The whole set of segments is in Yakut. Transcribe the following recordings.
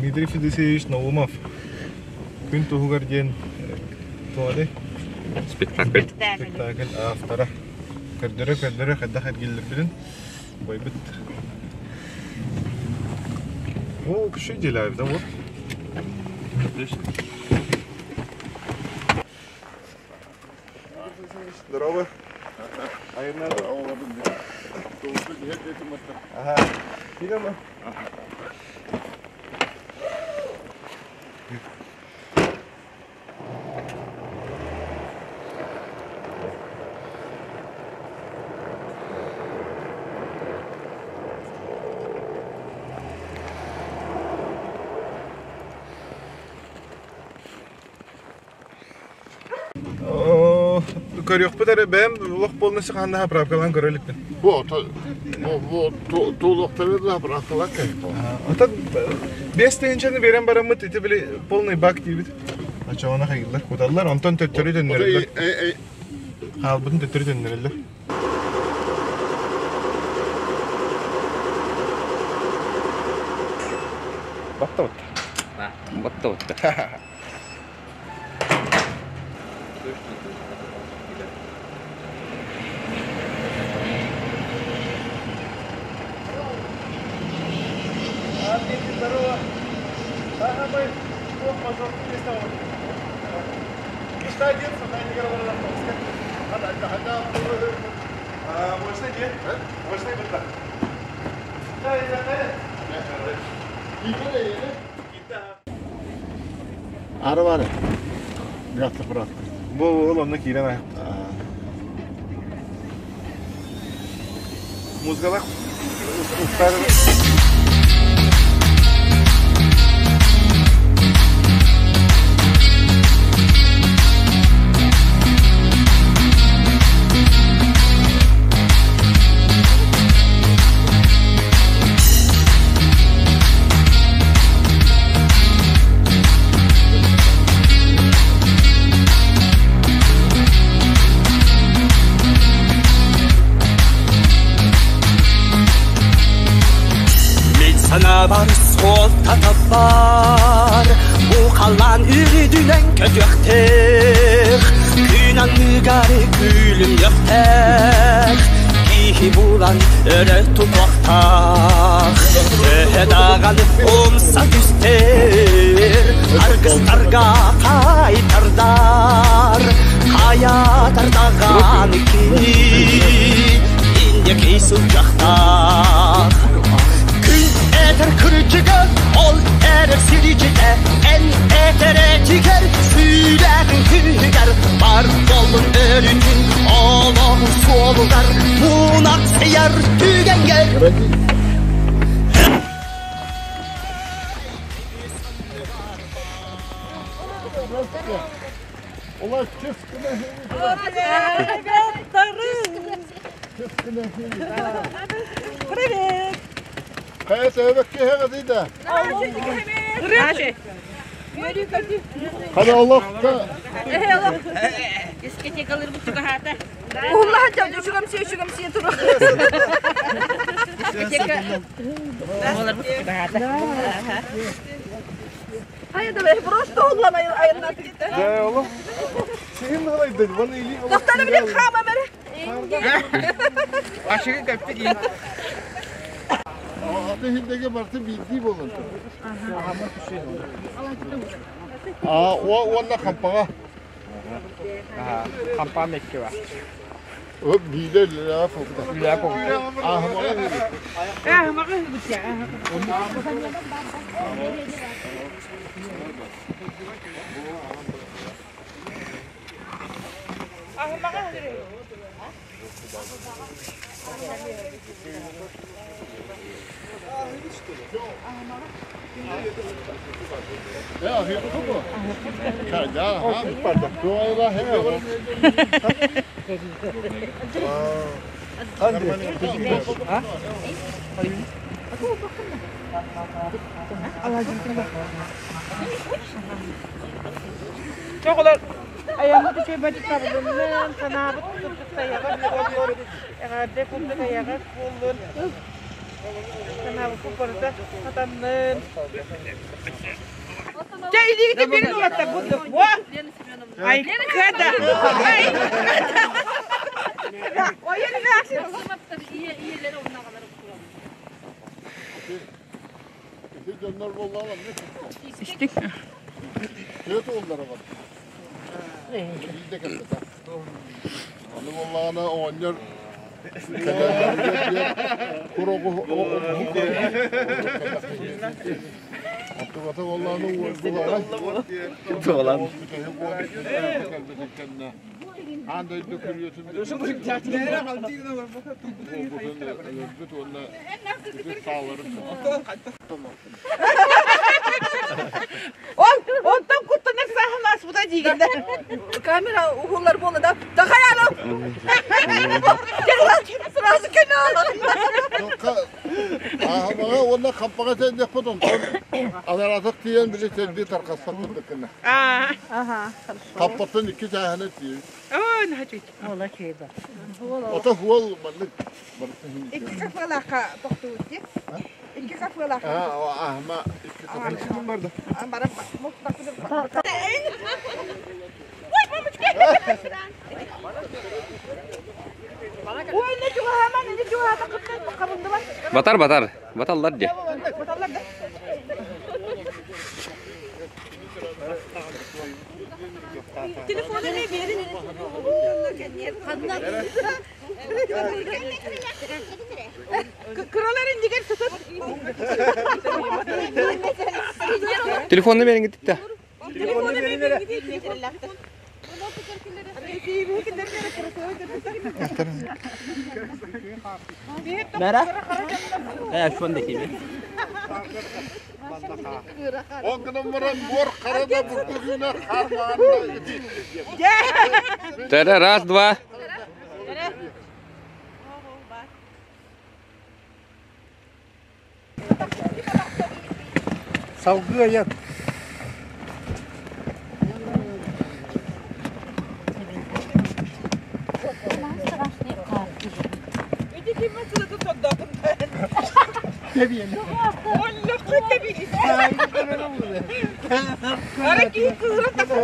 Дмитрий Федосеевич Наумов Күн туһугар диэн туоҕай Спектакль. Спектакль автора. Көрдөрө-көрдөрө хайдах эргиллэрбитин бойбут. О, күшү делаем, да вот. Отлично. Здорово. Айырнады. Ага. Кире Көрүөхпүт эрэ бэйэм олох полностью ханна заправкалаан көрө иликпин. Бу бу туолуохтары заправкалаан кэһиппин. Отон биэс тыһыынчаны биэрэн бараммыт ити били полный бак диибит. Очоҕуна хайыыллар, куталлар, онтон төттөрү төннөрөллөр. Хаалбытын төттөрү төннөрөллөр. Батта батта. Батта батта. Здорово. Ага, мы Ары бары. Газ заправка. Бу ол онно киирэн айах. Музыкалар устар Мин санаабар суолтата бар, Бу халлаан үрдүнэн көтүөхтээх, Күн анныгар күлүмнүөхтээх, Киһи булан өрө тутуохтаах. Төһө даҕаны умса түстэр, Аргыстарга хайтардар, Хайатар даҕаны кини инники сылдьахтаах. Күн этэр кырдьыга, ол эрэр сирдьитэ, эн этэр этигэр, сүүрээҕин күүһүгэр, бар буоллун өрүтүн олоҕун суолугар, муунахсыйар түгэҥҥэр. Привет! Хайа да. Хана олохта. Улла үчүгэмсийэ турук. Хайа да просто уллан айаннар китте. Да, oğlum. Сигин ылайдын, баны или Доктор биле хама бере. Ашыгы көптүк ии. Аты хиндеге барты биирдии буолан. А, уонна хампаҕа. Хампаа мекке бар. Оп биилер лаа фокта. Үлээ фокта. Ахмаҕа Ja, hier Ja, Чоҕолор айаммыт үчүгэйдик табылыннын, санаабыт курдук тайаҕар буоллун, эҕэрдэ курдук айаҕар буоллун. Санаабыппыт барыта хатаннын. Чэ, илиигитин биэрин уолаттар бу Во! Айка да! Айка да! Ойон эмээхсин. Ити дьоннор буоллаҕына Истик. Түөрт уоллара бар. Биирдэ кэлбэтэх. Аны буоллаҕына оҕонньор кэлэр кур оҕуһу Оттугата буоллаҕына уолгулаҕа Туолан. бүтэһик уол кэлбитин кэннэ аан дойду күрүөтүн уолбутун өлөрбүт уонна ити сааларын Ол, онтон куттанар сааһын ааспыта диигин да. Камера уһулар буолла да. Тахаялым. Сразу канал. Ааһабаҕа уонна хампаҕа тэнниэхпит онтон анараатах тиийэн били сэрдии тарҕаспат курдук гына. Аа. Хампаттан икки чааһынан тиийэбит. Оо, наһаа Ото хуол маннык барыта иһин Икки кафелаахха тохтуут дии. Икки кафелаахха. Аһма икки кафе. Ой, мамочка! Ой, не чугаһааман, не чугаһаата кытта хабыллыбат. Батар батар. Баталлар дии. Баталлар да. Телефону не берин. Кыралар индигер сытыт. Телефонну берин гитте. Телефону берин Бара? Э, шон декеби. Ол гынан баран буор хара да бурдук үүнэр хаар маҕанна ити. Тара раз, два. Салгыы айан. Ити ким сылытын сордоотун. Оллохху тэбини. Ара киһи кыыһыран тахсан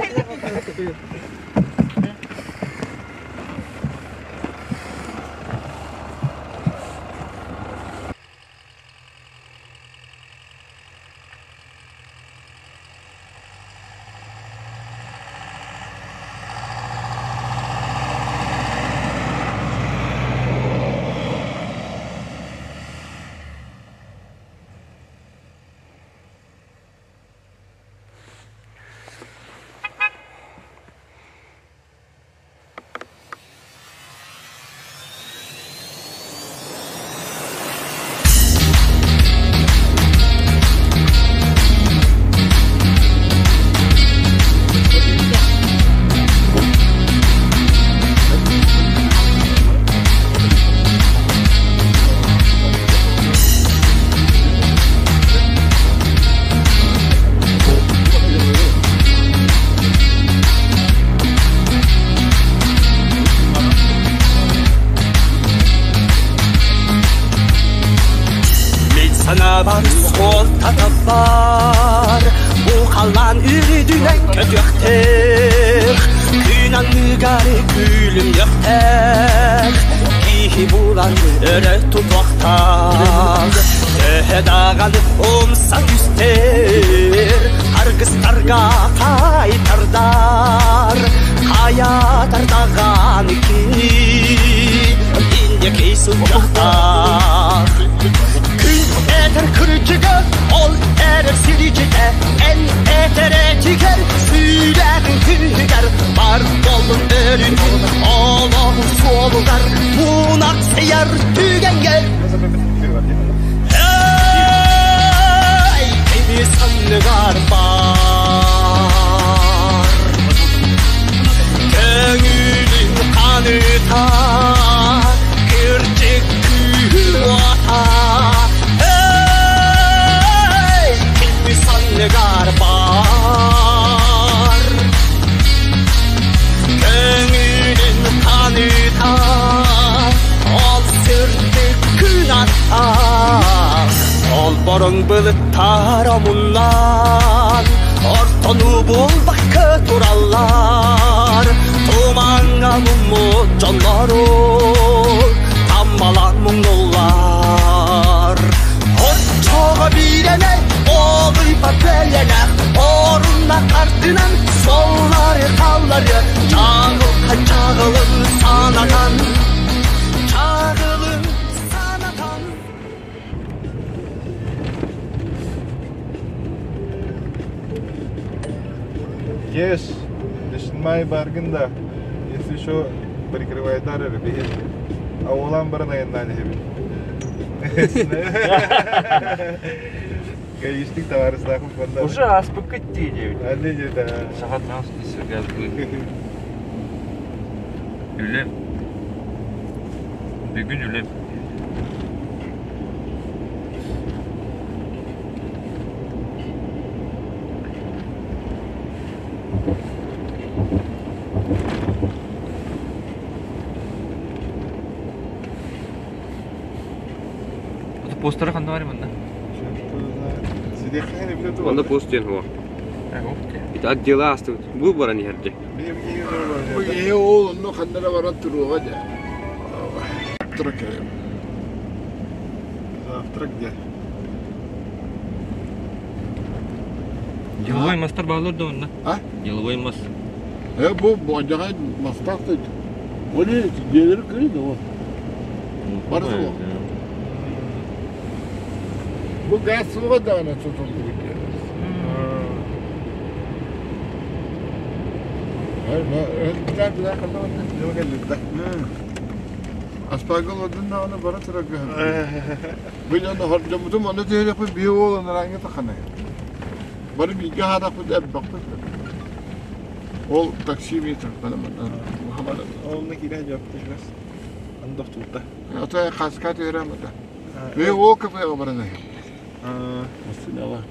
Мен санабар сол татабар Бұқалан үрдінен көтөқтер Күн анныгар күлім йөқтер Кихи булан өрі тұтуақтар Төһө даған омса түстер Аргыстарға қайтардар Қаятардаған кини Индекей сылжақтар Күн этер күрчүгө, ол эрер сиричите, эн этере тигер, сүйләгин күгер, бар болун өрүтүн, олоғун суолугар, бунак сияр түгенгер. Эй, кеми санныгар бар. Көңүлүн каныта, кырчык күүата. Эй, кеми санныгар бар. Көңүлүн каныта, ол сырды күн ата. Уолаттар омуннан ортону булбакка тураллар Тумаҥҥа муммут дьоннору таммалаан муҥнуллар Оччоҕо биирэнэ олуйбат бэлэнэх орунна тардынан суоллары халлары чаҕылха чаҕылын санатан чаҕылын санатан Ешь, Лешинмай баргын да, если еще прикрывайдар эрэ биһи. А уолан баран айаннаан иһэбит. Гаишник товарыстаахпыт манна. Уже ааспыккыт дии диэбит. Анне диэтэ. Саха транспорт Үлэм. Бүгүн үлэм. Постары ханна бар манна? Онно пост диэн суох. Ити отдела астыбыт. Бу баран иһэрди. Бу киһи ол онно ханна эрэ баран туруоҕа дьэ. Завтрак Завтрак где? Деловой мастар баалар да онно? А? Деловой мас. Э, бу буодьаҕай мастаах да Оны дьиэлэри көрүн о. Бары суох. Бу газ суоҕа даҕаны тутуллубут диэн. Аспаргыл одун даҕаны бара турар Бу дьон хордьоммутум онно түһэрехпит биһи уол анарааҥҥа таханай. Бары бииргэ хаадахпыт элбэхпит. Ол такси метр Онно киирэн дьоппут андох тутта. Ата хаска түһэрем ата. Мен ол кафеға баран Массыналах.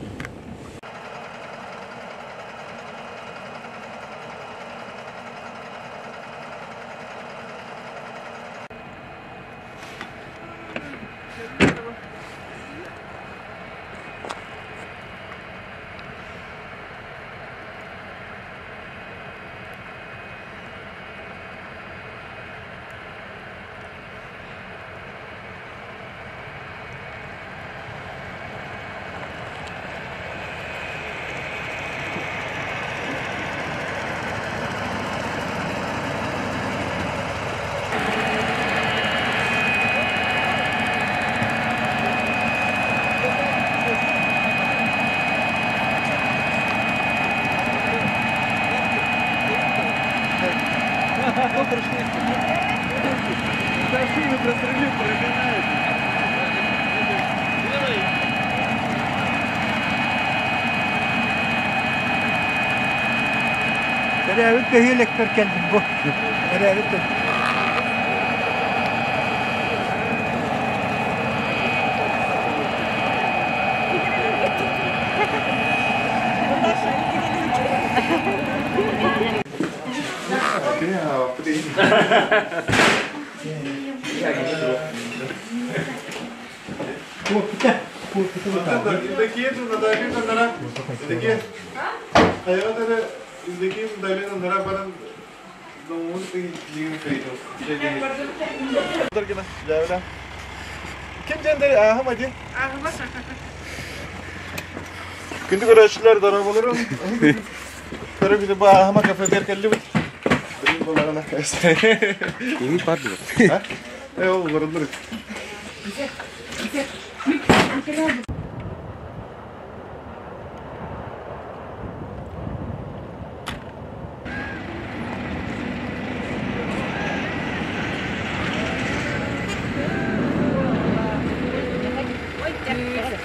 Төрөөбүт бөһүөлэкпэр кэллим бу. Төрөөбүт Ким дендери аһым ади? Күндү көрөөччүлэр дорооболорун. Көрө бүтү бу аһыма кафетер келлибит. Билин боларына. Ими бар диyor. Э ол барылыр.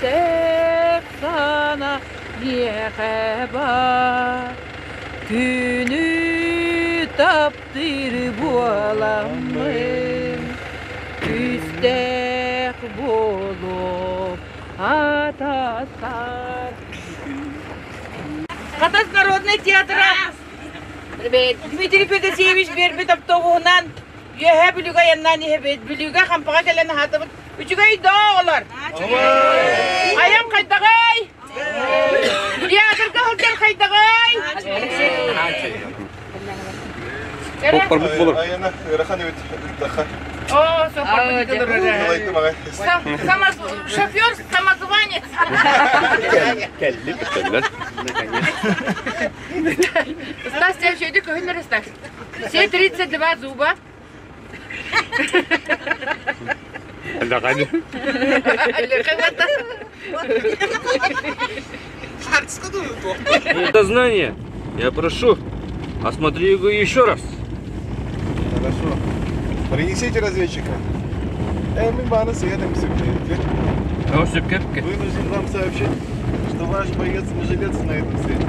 Күүстээх сана миэхэ бар, Күнү таптыыр буоламмын, Күүстээх буолуом атастар. Хатас народнай театра Дмитрий Федосеевич биэрбит автобуһунан Үөһээ Бүлүүгэ айаннаан иһэбит. Бүлүүгэ Хампаҕа кэлэн аһаатыбыт. Үчүгэй доо оҕолор. Айан хайдаҕай? Театрга сылдьар хайдаҕай? Поппарбыт болор. Айана ыарахан эбит ыттаха. О, Шофер самозванец. Кэллик. Кэллэр. Стас, тебя еще иди көһүннэр Стас. Все 32 зуба. Дознание. Я прошу, осмотри его еще раз. Хорошо. Принесите разведчика. Э, мы баны светом Вынужден вам сообщить, что ваш боец не жилец на этом свете.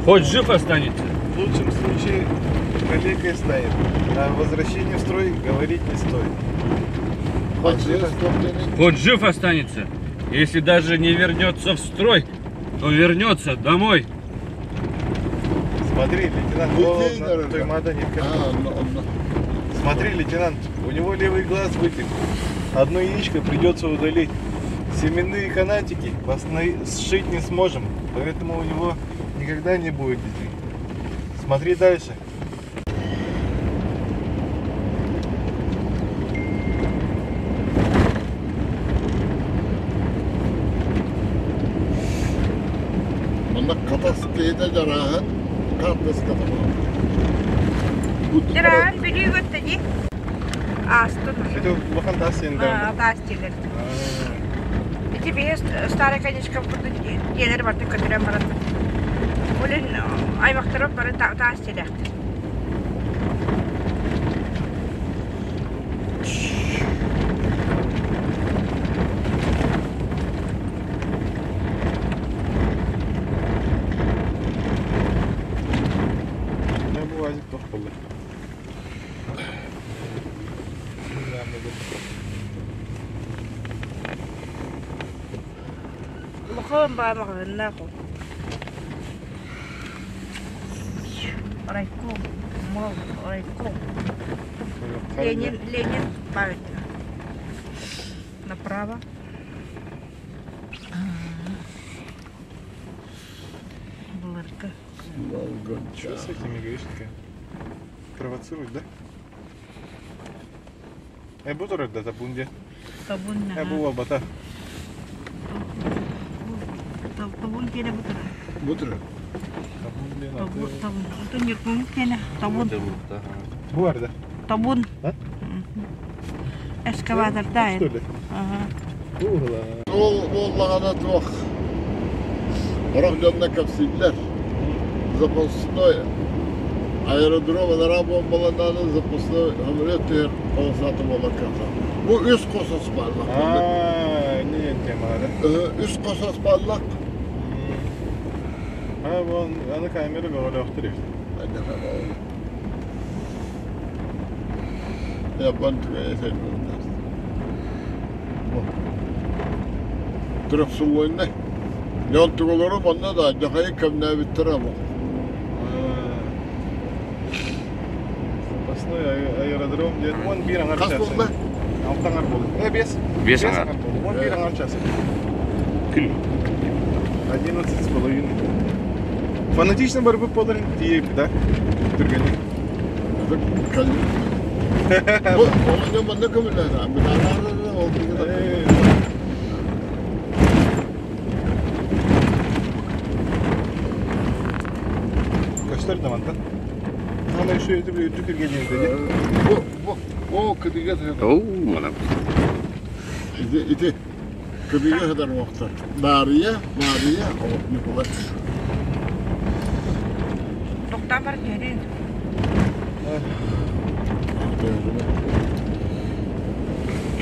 Хоть жив останется. В лучшем случае калекой станет. А возвращение в строй говорить не стоит. Хоть жив останется. Если даже не вернется в строй, то вернется домой. Смотри, лейтенант, Смотри, лейтенант, у него левый глаз вытек. Одно яичко придется удалить. Семенные канатики сшить не сможем, поэтому у него никогда не будет детей. Смотри дальше. Манна хатас киһитэ Дьарааһын хаартыската баар. Дьарааһын Бүлүү көттө дии. Аастын. Это улахан таас сиэн Таас дьиэлэр. Ити биһи старая конечка курдук дьиэлэр барытын көтүрэн баран Улин аймахтарым бары таас дьиэлээхтэр. Бу УАЗик туох буолла? Улахан баай маҕаһыыннаах ол. Райком, мол, райком. Ленин, Ленин памятник. Направо. Былыргы. Что с этими гаишниками? Провоцируют, да? Э, бу турар да табун де. Табун. Э, бу бата. Табун киэнэ бу турар. Бу турар. Табун диэн Табун, табун. Отон Ньургун киэнэ табун. Бу бар да. Табун. А? Эскаваторда. Что ли? Ага. Ол буоллаҕына туох сорох дьонно кэпсииллэр. Запасной аэродром анараа буомбаланнааны запасной самолет түһэр полосата буолар кыахтаах. Бу үс хос аспааллах. Аа, не тема, да? Үс хос аспааллах. А, вон, аны камера бөҕөлөөхтөр эбит. Япон түгэнэ Трехсуллойнай. Дьон тугулары манна да дьахайы кэмнээбиттэрэ бу. Запасной аэродром диэн 11 аҥар Хас часы. буолла? Алта аҥар буолла. Э, бес. Бес аҥар. буолла. 11 аҥар часы. Күн. 11 с половиной. Фанатично барбыт буоларын тиийэбит, да? Түргэнник. Бу оҕонньор манна көмүллээтэ. Ол Э, Көстөр да мантан. Ана еще это үрдүк үргенен деді. Бу бу бу кыдыга сытар. Оу, мана. Ити ити кыдыга сытар уохтар. Дария, Мария, о, Николай. Тохтаан баран түһэрин.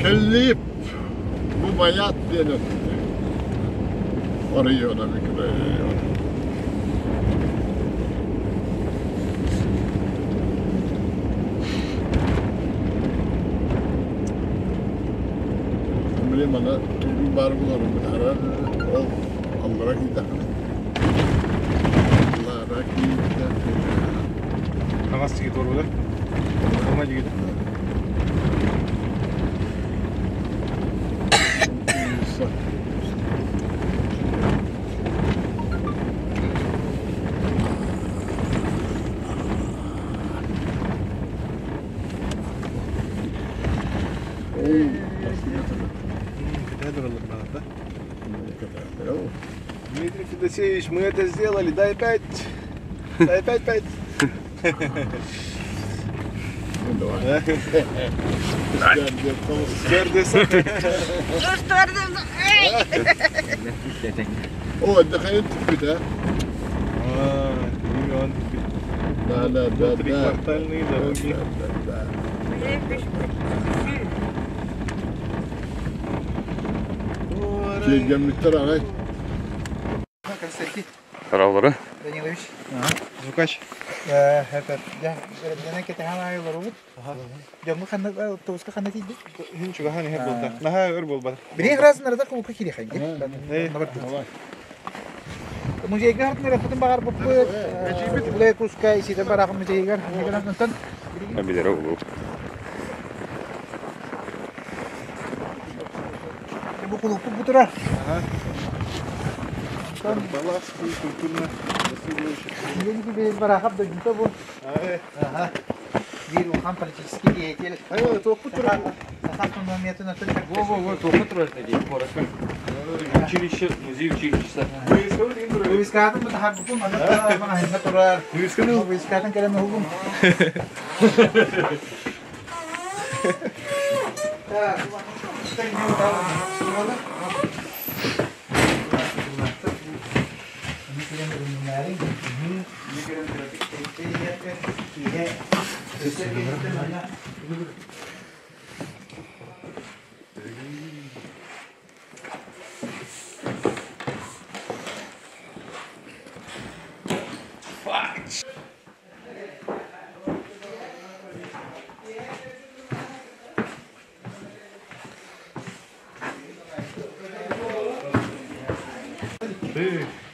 Кэллип бу Майаат диэн өттүнэ. Оройуона микрорайона. Били мана тугун баар буларын быһаарар ол аллара киирдэххинэ. Аллара киирдэххинэ. Хаҥас тиги туорбудар. Дмитрий Федосеевич, мы это сделали, дай пять! Дай пять, пять! О, дыхает да? Да, да, да, да. Квартальные дороги. Да, да. Арай. Константин Каралары. Данилович. Звукач. Это, я, я кетехан айылар Дьоҥҥо ханна автобуска ханна тиийдик? Хин чугахан ихер болта. Наха өр болбат. Бирин разынарда кулупка кири хайды. Музейга хартын рахатын багар буппут. Булай куска исите барахын музейгар. Нигеран Билер олу. Бу кулуппут бутура. Балахский культурно-досуговый Били барахап да жүтө бу. Ага. Бир улахан политический деятель. Училище, музей училища. Вывескатын бу тахар бу манна магазинна турар. Вывесканы Вывескатын келен угум. Так,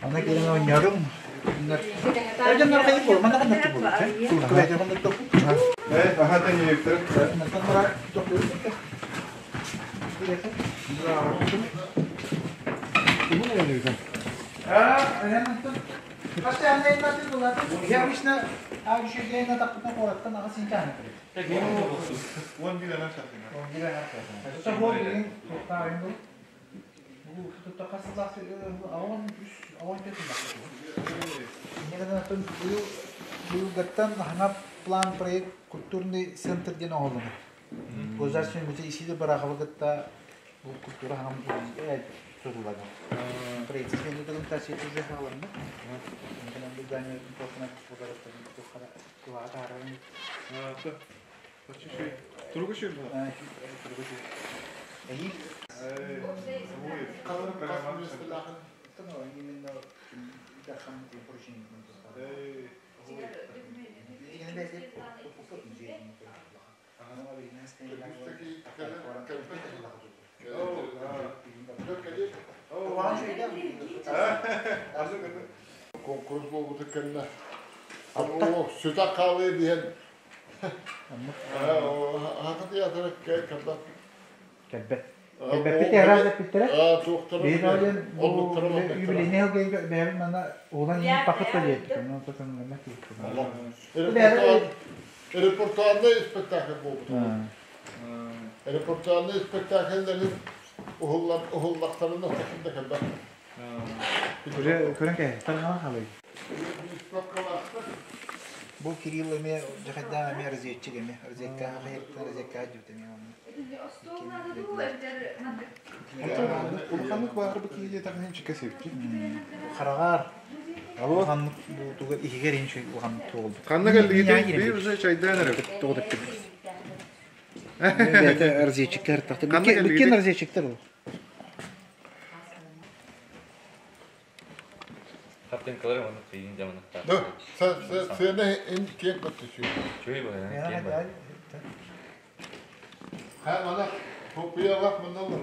Ана келен ойнарым. Эрден аркайы бол, мана кандай бол. Туркула жагында топ. Ага, ты не Виктор. Я обычно Он бир ана шахты. План проект культурный центр ден оғылыны. Государственный музей исиде барахабыгытта бу культура хам tutulады. Проект документация уже халынды. Мен бу здание тохна тохна Тургушur. Конкурс болбута кэннэ. О, сүтэ хаалыы диэн. Хата театра кэлбэт. Кэлбэт. Кэлбэппит эрааза питтере. Аа, туохтара. Биир олен бу Оннуктара юбилейный хылга бэйэбин манна улан пакыт диэт. Онон тотон Репортажный спектакль болбута. Репортажный спектакльлерин уһуллахтарына такында кэлбэт. Уже көрөн кэ, таргана халый. Бу Кирилл эме жахайда эме разведчик эме, разведка хайыртан разведка жүт эме. Улаханнык баары бу киһи тахын чикасепти. Харагар. Улаханнык бу туга ихигер инчи улаханнык тугул. Ханна кэллигите бир уже чайдан эрэ. Тугу деп. Бәте разведчиктер такты. Биккен разведчиктер бу. Картинкалары оны кыйын жаманаттар. Да, сене эн киэн көттүсү. Чөй бу, киэн бар. Ха, мана, хопуялах манналар.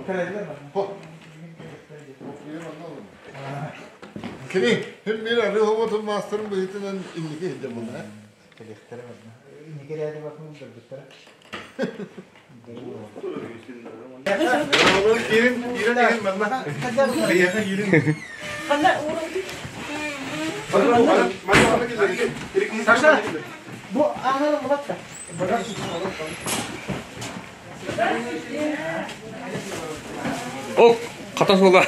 Хопуя манналар. Кини, хим мира рыхоботун мастерын быһытынан инники хидде мына. Никерәде бакын дырбыттара. Кирин, кирин деген манна. Бияха кирин. Саша, бу аңа булатта. О, хата суола.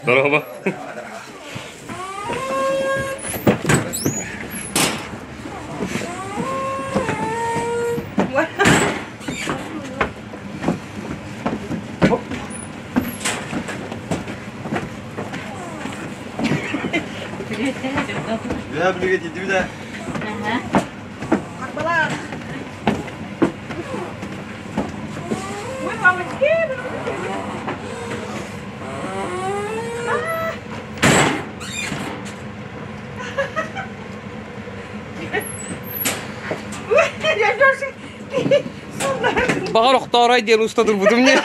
Здорово. Я блигать иди да. Карбалар. Ой, мамочки. Бағар оқтарай диэн устадыр бутум не.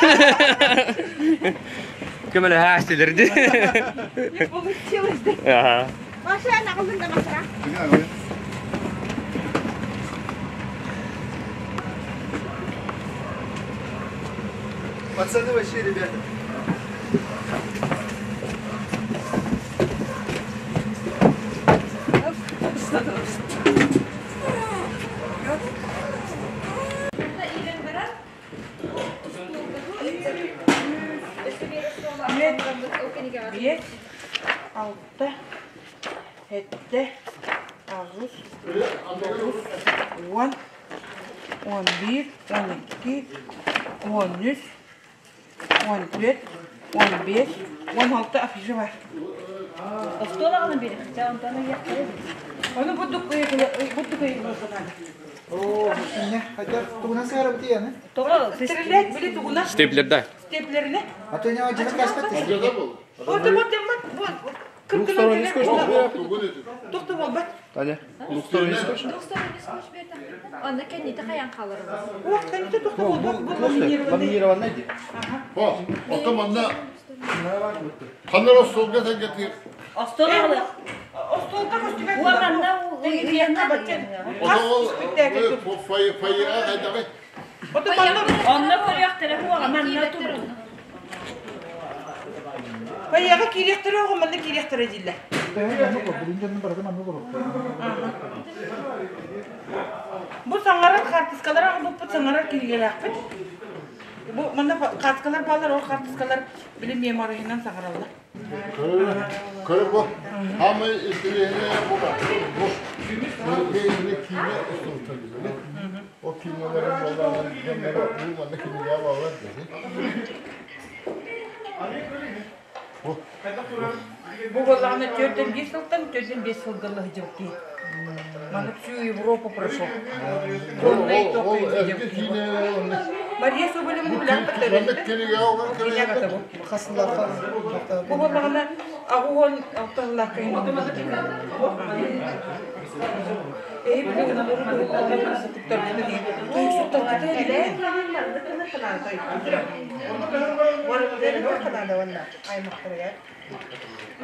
Көмөлө хаастилерди. Не получилось, да? Ага. Маша, на да Маша. Пацаны вообще, ребята. Бет, алты, этте, агыс, тогуз, он, 11, 12, 13, 14, 15, 16 афиша бар. Оны буддук буддук О, не, хотя тугунан сыгара бути яны. Стрелять били тугуна Степлер да. степлерine. А то не один каспет. Вот вот вот вот. Двухсторонний скотч. Тохто болбат. Таня, двухсторонний скотч. Онда кенните хаян қалырбыз. Вот, конечно, тохто болбат. Бу ламинированный. Ламинированный ди. О, ото манна. Ханнар столга тәгәтир. Остолга көстүбәт. Ото ол фай файра кайдагы. Ото манна Онна көрөктөрө хуага манна турду. Баягы киректер ого манна киректер дилер. Бу саңарар картыскалар ага бу саңарар киргеләкпит. Бу манна картыскалар балар, ол картыскалар билим меморийынан саңаралар. Көрө бу. Хама истерehine бу ба. Бу. Бу бейни киме устулта güzel. O kimelerin vallahi bu manna kimeye bağlar dedi. Бу боллагына төрдөн 5 жылдан төрдөн 5 жылдылы жылки. Мана всю Европу прошел. Ол ол эрге киме онны. Мария Соболевна билен Манна кимеге оған Кинеге бу. Хасылар Бу боллагына агуон алтыллар кайын. Эй, бу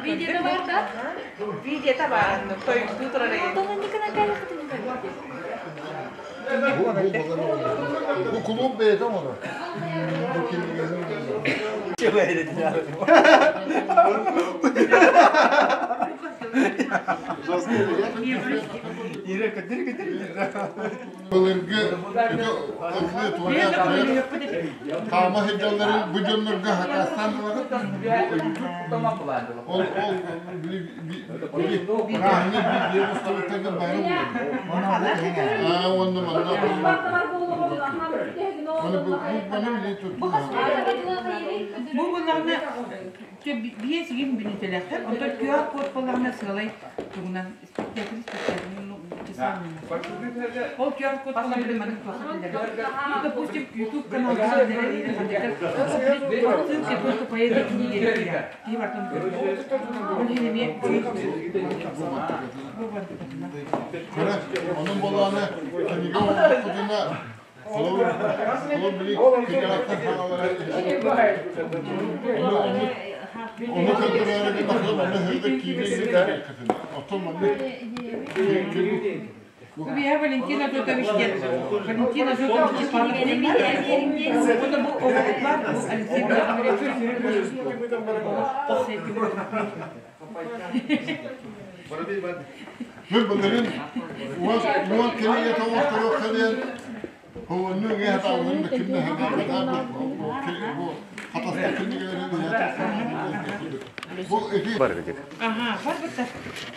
Видеода бар да? Видео бар, той Bu kulüp beyeti ama. Bu kimelerin. Былыргы Тама хеджалары бу дьоннорго хакастан Ол ол били били рахны били усталыктагы бары А онны манна. Оны бу баны били тут. Бу булларны биес гим бинителәхтер, онто QR код болларны сылай тугунан спектакль спектакль, ну, часами. Ол QR код болларны билмәнең Ну, допустим, YouTube канал ссылки только по этой книге. И потом Onun bolаны книга окудуна Ол били кигалактан Onu kötürere bir bakalım, onu hırda kine gider. Oturma. Бу Валентина Зотович диэн. Валентина Зотович Уонна бу оҕобут баар, бу Алексей Владимирович. Мин былырын уон кинигэ тоҕотторуохха диэн Һуонну ҥэ хатаалларын да ким да хатаабат бу хатаста кинигэлэрин бу ити Бар бит. Аха, бар быттар.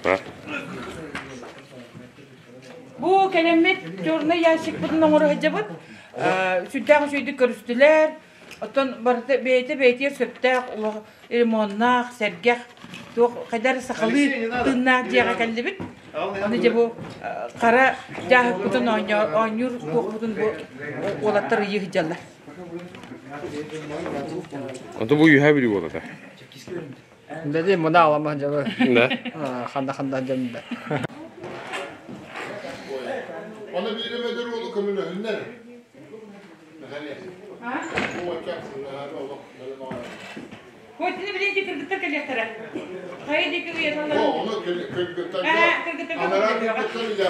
Бар. Бу кэлэммит черный ящикпытын оҥоро сылдьабыт. Сүрдээх үчүгэйдик көрүстүлэр. Оттон барыта бэйэтэ бэйэтигэр сөптөөх улах ремоннаах, сэргэх, туох хайдах эрэ сахалыы тыыннаах дьиэҕэ кэллибит. Аны дьэ бу хара дьааһыкпытын оонньуур туохпутун бу уолаттар ыйыы сылдьаллар. Ото бу үһэ били буолата. Бэди мына алама дьабы. Да. Ханда ханда дьэмдэ. Оны бииремедер уолу көмөлөһүннэр. Хоть билин кыргыттар кэлиэхтэрэ. Хайа диэки уйаталлар. Ону кыргыттарга анараа кыргыттар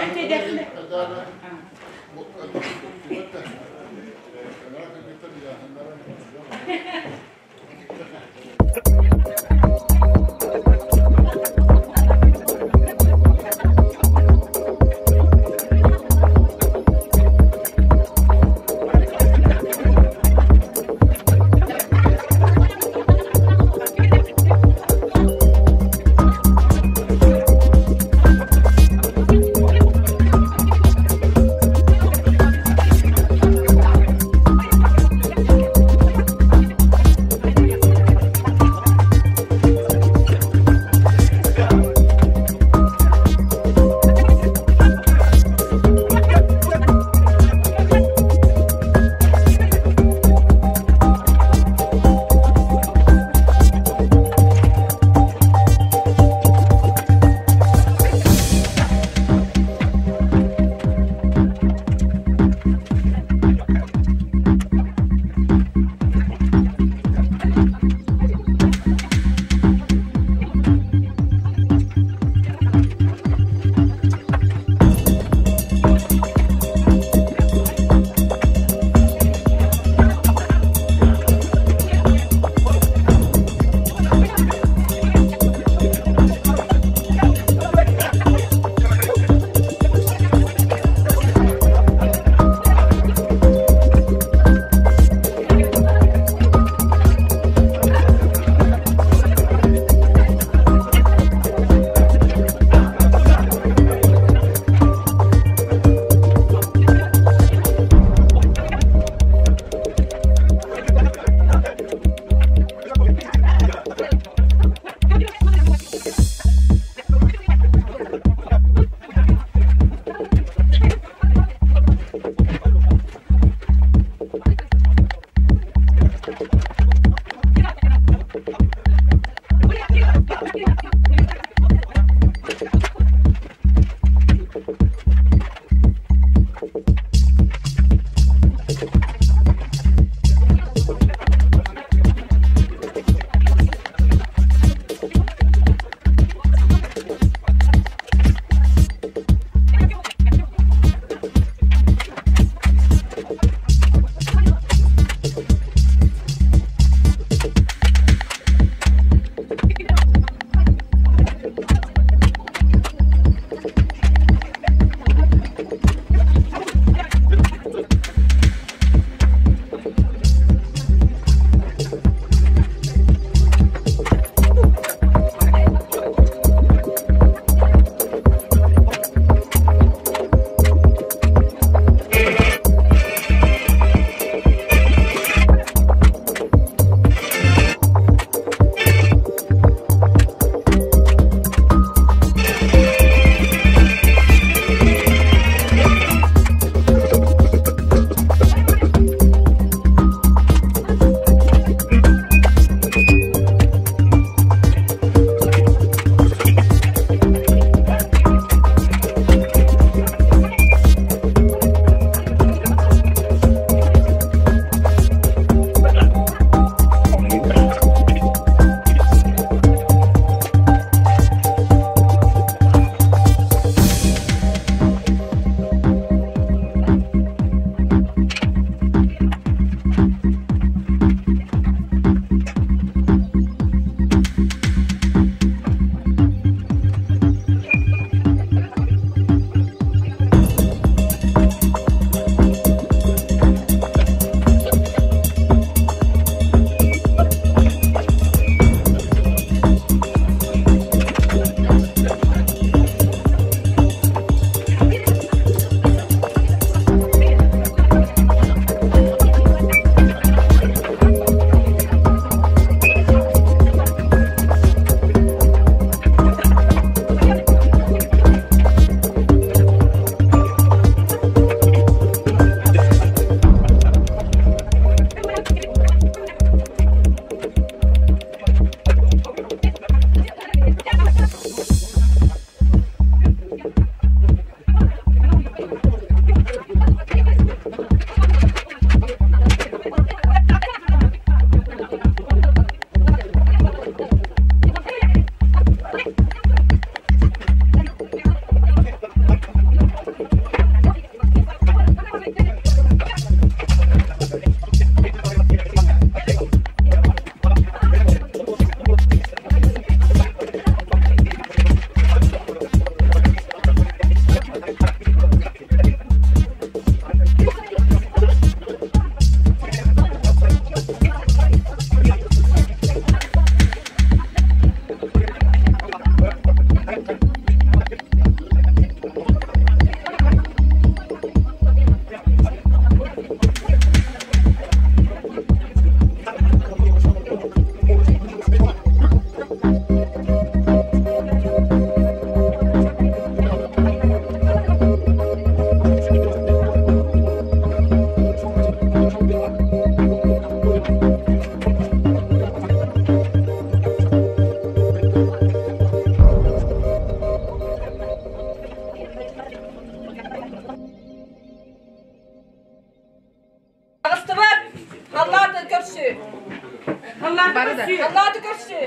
Саллааты көрсүү.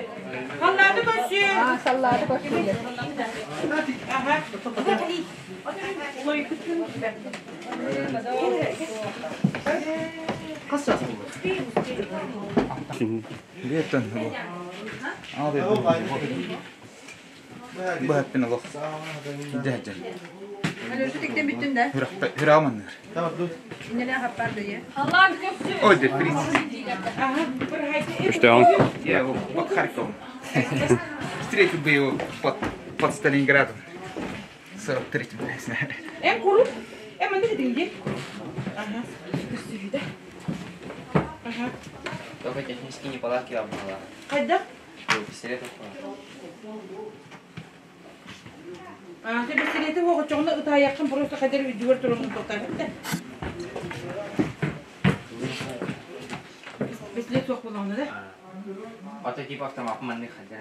Саллааты көрсүү. Саллааты көрсүү. Саллааты көрсүү. Аха. Биэттэн бу. Быһаппын олох. Дьэ-дьэ. Тиктен бүттүн да. Хүрэҕим анныгар. Иннеле хаппар дые. Ой, да, приз. Что он? Я его под Харьковом. Встретил бы его под, под Сталинградом. 43-м, не знаю. Эн куру. Эн манна кэтиҥ Аха. Көрсүү Аха. Только технические неполадки вам была. Хайда? Пистолет упал. А, ты пистолети оҕочоҕуна ытаайаххын просто хадер үрдүгэр туран тоқтар. Пистолет суох буолаҕына да? А то типа автомат манны хадер.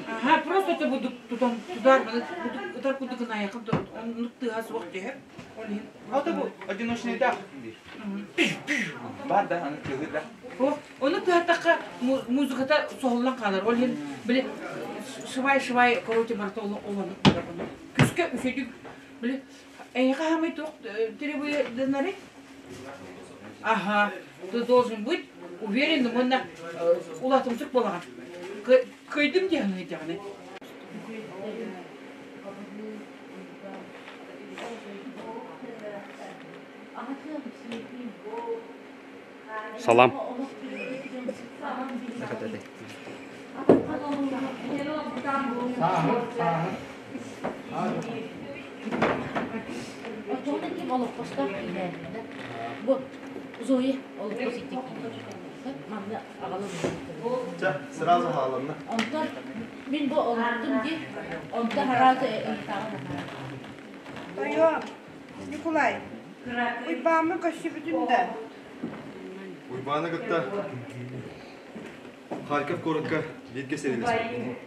Аха, просто это буду тутан тудар, утар кудук гынаайаххын оннук тыаһа суох түһэр. Ол иһин. А то бу одиночный дах. Бар да, аны тыгы да. О, Ону тыһаттахха музыката соһуллан хаалар. Ол иһин били шыбай-шыбай короче барыта олонук барар. Күскэ үсөдүк били эйиэхэ хаамай туох требует Ага, ты должен быть уверенным уонна улаатымсык буолаҕын. Кыйдым диэн ыйдаҕына. Салам. Оччоҕуна ким олоппостор киирээбитэ. Бу Зоя олоппос ити манна аҕалан Чэ, сразу хааланна. Онтон мин бу олордум дии, онтон араас ыйытаҕын Тойон, Николай, Уйбааммын көрсүбүтүм да. Уйбааны кытта Харьков куоракка бииргэ сэриилэспит.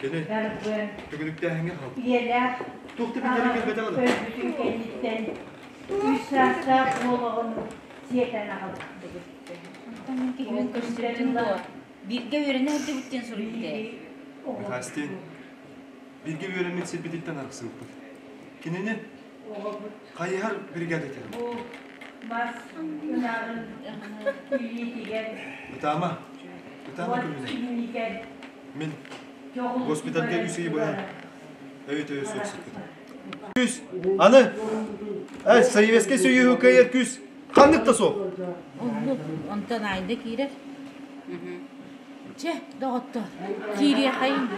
Кини төгүрүктээһиҥҥэ хаалбыт. Туох да биллэрэ кэлбэтэҕэ да. Үс саастаах уол оҕону сиэтэн аҕалбыт. Онтон мин киһибин көрсүбүтүм дуо? Бииргэ үөрэнэ сылдьыбыт диэн суруйбут ээ. Михастин, бииргэ үөрэммит сирбититтэн арахсыбыппыт. Кинини хайыһар бригада этэ. Мас ынаҕын илиитигэр Ытаама, ытаама көмүнэ. Мин госпитальга үс ый быһа өйө-төйө суох сыппытым. Күүс, аны, эй, Советскай Союһу кыайар күүс ханнык да суох. Оннук, онтон Айда киирэр. Чэ, доҕоттор, киириэхэйин.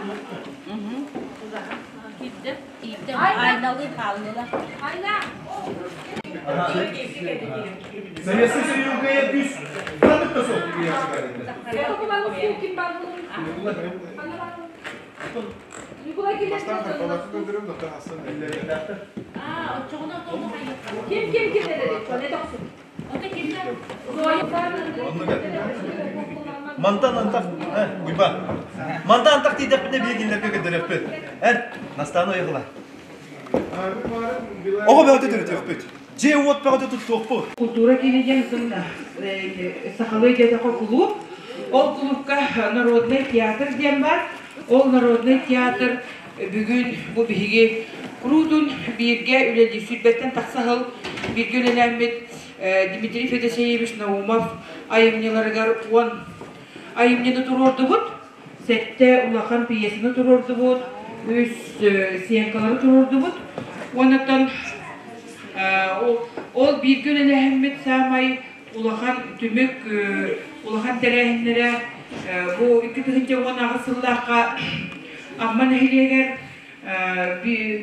Киирдэ, киирдэ, Айналыы хааллылар. Айна! Советский Союз кыайар күүс ханнык да суох. Аа, оччоҕуна отону хайыахха. Ким ким ким dedi? Ne toksun? Ото кимнэр? Мантан антах, Уйба. Мантан антах тиийдэхпинэ биһигиннэргэ көрдөрүөхпүт. Эн, Настааны ойоҕула. Оҕо бөҕөтө төрөтүөхпүт. Дьиэ-уот бөҕөтө туттуохпут. Култуура киинэ диэн сахалыы диэтэххэ кулууп. Ол кулуупка народный театр диэн бар. Ол народный театр бүгүн бу биһиги куруутун бииргэ үлэлии сүүрбэттэн тахса сыл бииргэ үлэлээммит Дмитрий Федосеевич Наумов айымньыларыгар уон айымньыны туруордубут. Сэттэ улахан пьесаны туруордубут, үс сценкалары туруордубут. Уоннаттан ол бииргэ үлэлэһэммит саамай улахан түмүк, улахан тэрээһиннэрэ бу 2018 сыллаахха Амма нэһилиэгэр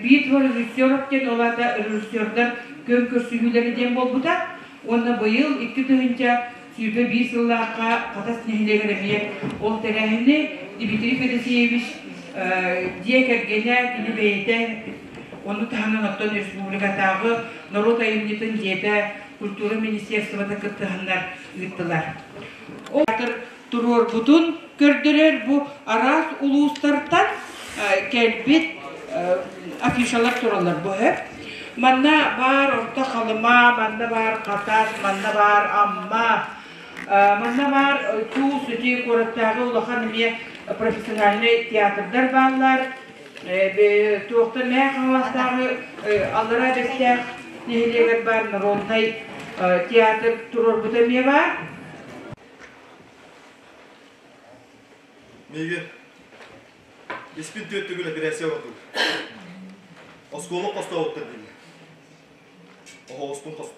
Битва режиссеров диэн ол аата режиссердар көн көрсүһүүлэрэ диэн буолбута. Уонна быйыл 2021 сыллаахха Хатас нэһилиэгэр эмиэ ол тэрээһини Дмитрий Федосеевич дьиэ кэргэнэ, кини бэйэтэ ону таһынан оттон республикатааҕы норуот айымньытын дьиэтэ культура министерствота кыттыһаннар ыыттылар. Ол туруорбутун көрдөрөр бу араас улуустартан кэлбит афишалар тураллар бу сөп. Манна баар Орто Халыма, манна баар Хатас, манна баар Амма. Манна баар Туус ити куораттааҕы улахан эмиэ профессиональнай театрдар бааллар. Туохта Мээх Хаҥаластааҕы Аллараа Бэстээх нэһилиэгэр баар народнай театр туруорбута эмиэ баар. Миигин испин түөрт төгүл эпэрээссийэ оҥордулар. Оскуола хостообуттар дииллэр. Оһоҕоспун хос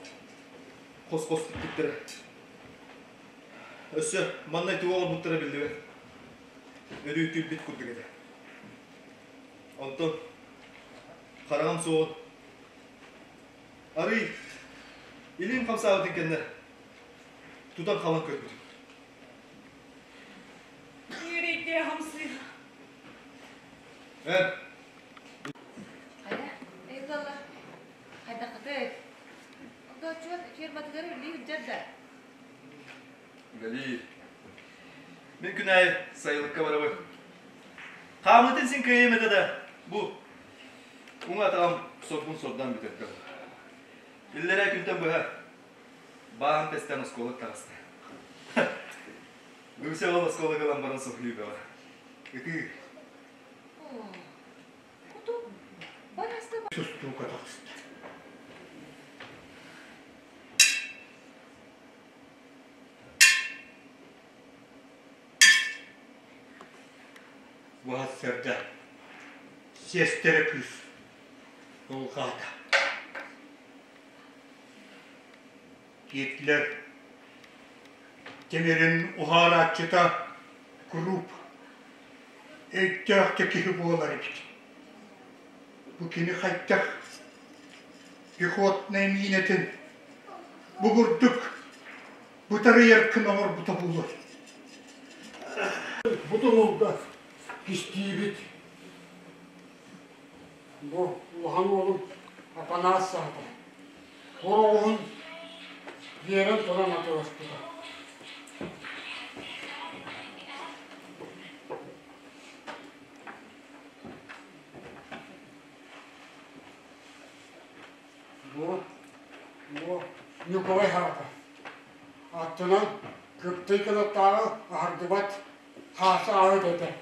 хос-хос тикпиттэрэ. Өссө манна тугу оҥорбуттара биллибэт. Өрүү түүрбүт курдук этэ. Онтон хараҕым суоҕун арыый илиим хамсаабытын кэннэ тутан халан көрбүтүм. Үөрэйдээ хамсыы. Эн. Хайа, ыйыталлар. Хайдаххытый? Огдооччуот ферматыгар үлэлии сылдьар да? Үлэлиир. Мин күн аайы сайылыкка барабын. Хаамыытын син кыайыам этэ да, бу уҥа атаҕым сорбун сордоон бүтэрдим. Иллэрээ күнтэн быһа баан тэстэн оскуола таҕыста. Дуся ол оскуолага ылан баран соһуйуу бөҕө. Ытыы. Тустууга таҕыста. Бу сарсыарда сиэстэрэ кыыс ылҕаата. Гитлер тимирин уһаарааччыта куруук өйдөөх да киһи буолар эбит. Бу кини хайдах пехотнай миинэтин бу курдук бытарыйар гына оҥорбута буолуой? Бу тумулга кистиибит. Бу улахан уолум Апанаас саата. Хороҕоһун биэрэн туран атыласпыта. Бу, бу Ньукулай хаата. Аттынан кыптый кынаттааҕы аһардыбат хааса аһыт этэ.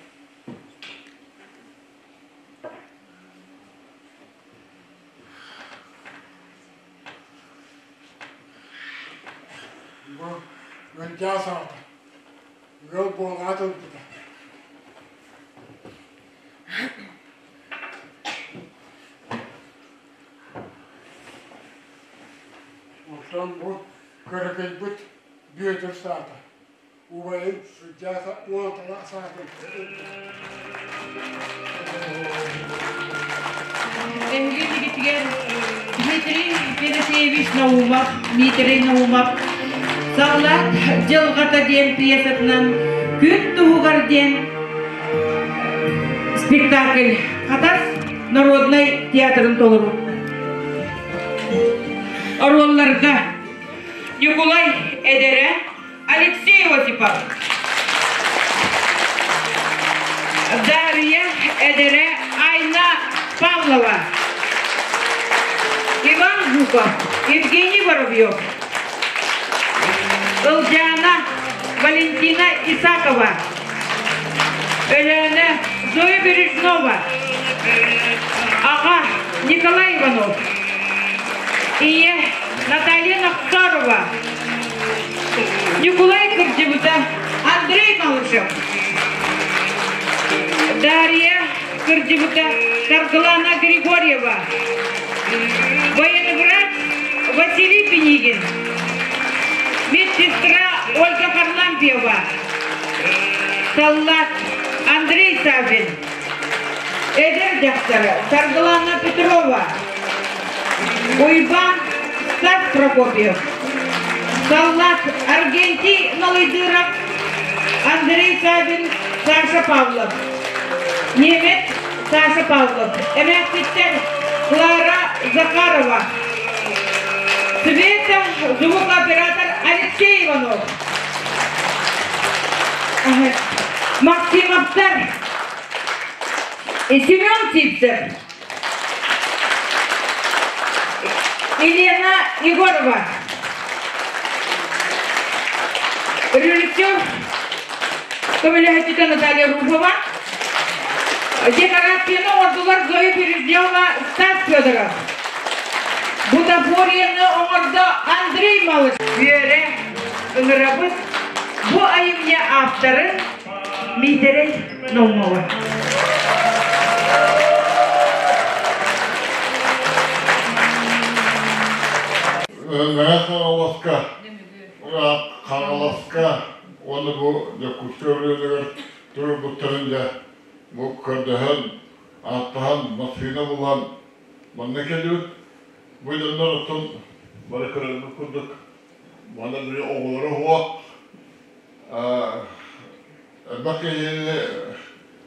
Бу Ындьаас аата. Ыал буолаат ылбыта. Онтон бу кыракыйбыт Бүөтүр саата. Убайын Ындьааса уонтала саатын Эһиги тигитигэр Дмитрий Федосеевич Наумов, Дмитрий Наумов «Саллаат дьылҕата» диэн пьесатынан «Күн туһугар» диэн спектакль Хатас народнай театрын толору. Оруолларга Ньукулай Эдэрэ, Алексей Осипов, Дарья Эдэрэ, Айна Павлова, Иван Жуков, Евгений Воробьев, Ылдьаана Валентина Исакова, Өлөөнө Зоя Бережнова, аҕа Николай Иванов, ийэ Наталья Нохсорова, Ньукулай Кырдьыбыта, Андрей Малышев, Дарья Кырдьыбыта, Саргылана Григорьева, военврач Василий Пинигин, медсестра Ольга Харлампьева, Саллат Андрей Саввин, эдэр дьахтара Саргылана Петрова, Уйбаан Стас Прокопьев, Саллат Аргентий Налыйдыров, Андрей Савин, Саша Павлов, Немец Саша Павлов, эмээхситтэр Клара Захарова, Света звукооператор Алексей Иванов, Максимовтар, Семен Сивцев, Елена Егорова. Режиссер көмөлөһөччүтэ Наталья Руфова. Декорацияны оҥордулар Зоя Бережнева, Стас Федоров. Бутафорияны оҥордо Андрей Малыш. Үөрэ ыҥырабыт бу айымньы авторын Миитэрэй Наумова. Мэҥэ Хаҥаласка, Хаҥаласка уонна бу Дьокуускай оройуонугар туруорбуттарын дьэ бу көрдөһөн, ааттаһан, массыына булан манна кэллибит. Бу дьоннор оттон бары көрөрбүт курдук манна били оҕолоро суох элбэх киһини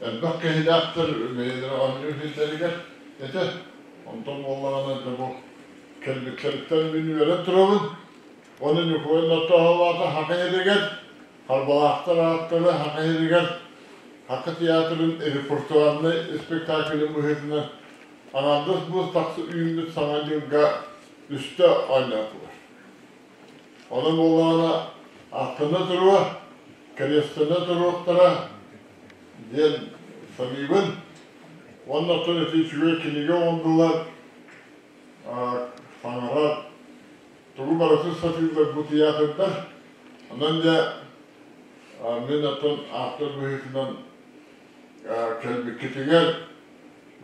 элбэх киһилээхтэр бэйэлэрэ оонньуур сирдэригэр этэ. Онтон буоллаҕына дьэ бу кэлбиттэриттэн мин үөрэн турабын. Уонна Ньукулай Нортооһолоото Хака сиригэр, Харбалаахтар ааттара Хака сиригэр Хака театрын репертуарнай спектаклын быһыытынан аҥаардас бу тахса үүммүт Саҥа дьылга үстэ оонньоотулар. Онон буоллаҕына аттана туруо, кэриэстэнэ туруохтара диэн саныыбын. Уонна оттон ити үчүгэй кинигэ оҥордулар, саҥарар, тугу барытын сатыыллар бу театрдар. Онон дьэ мин оттон автор быһыытынан кэлбиккитигэр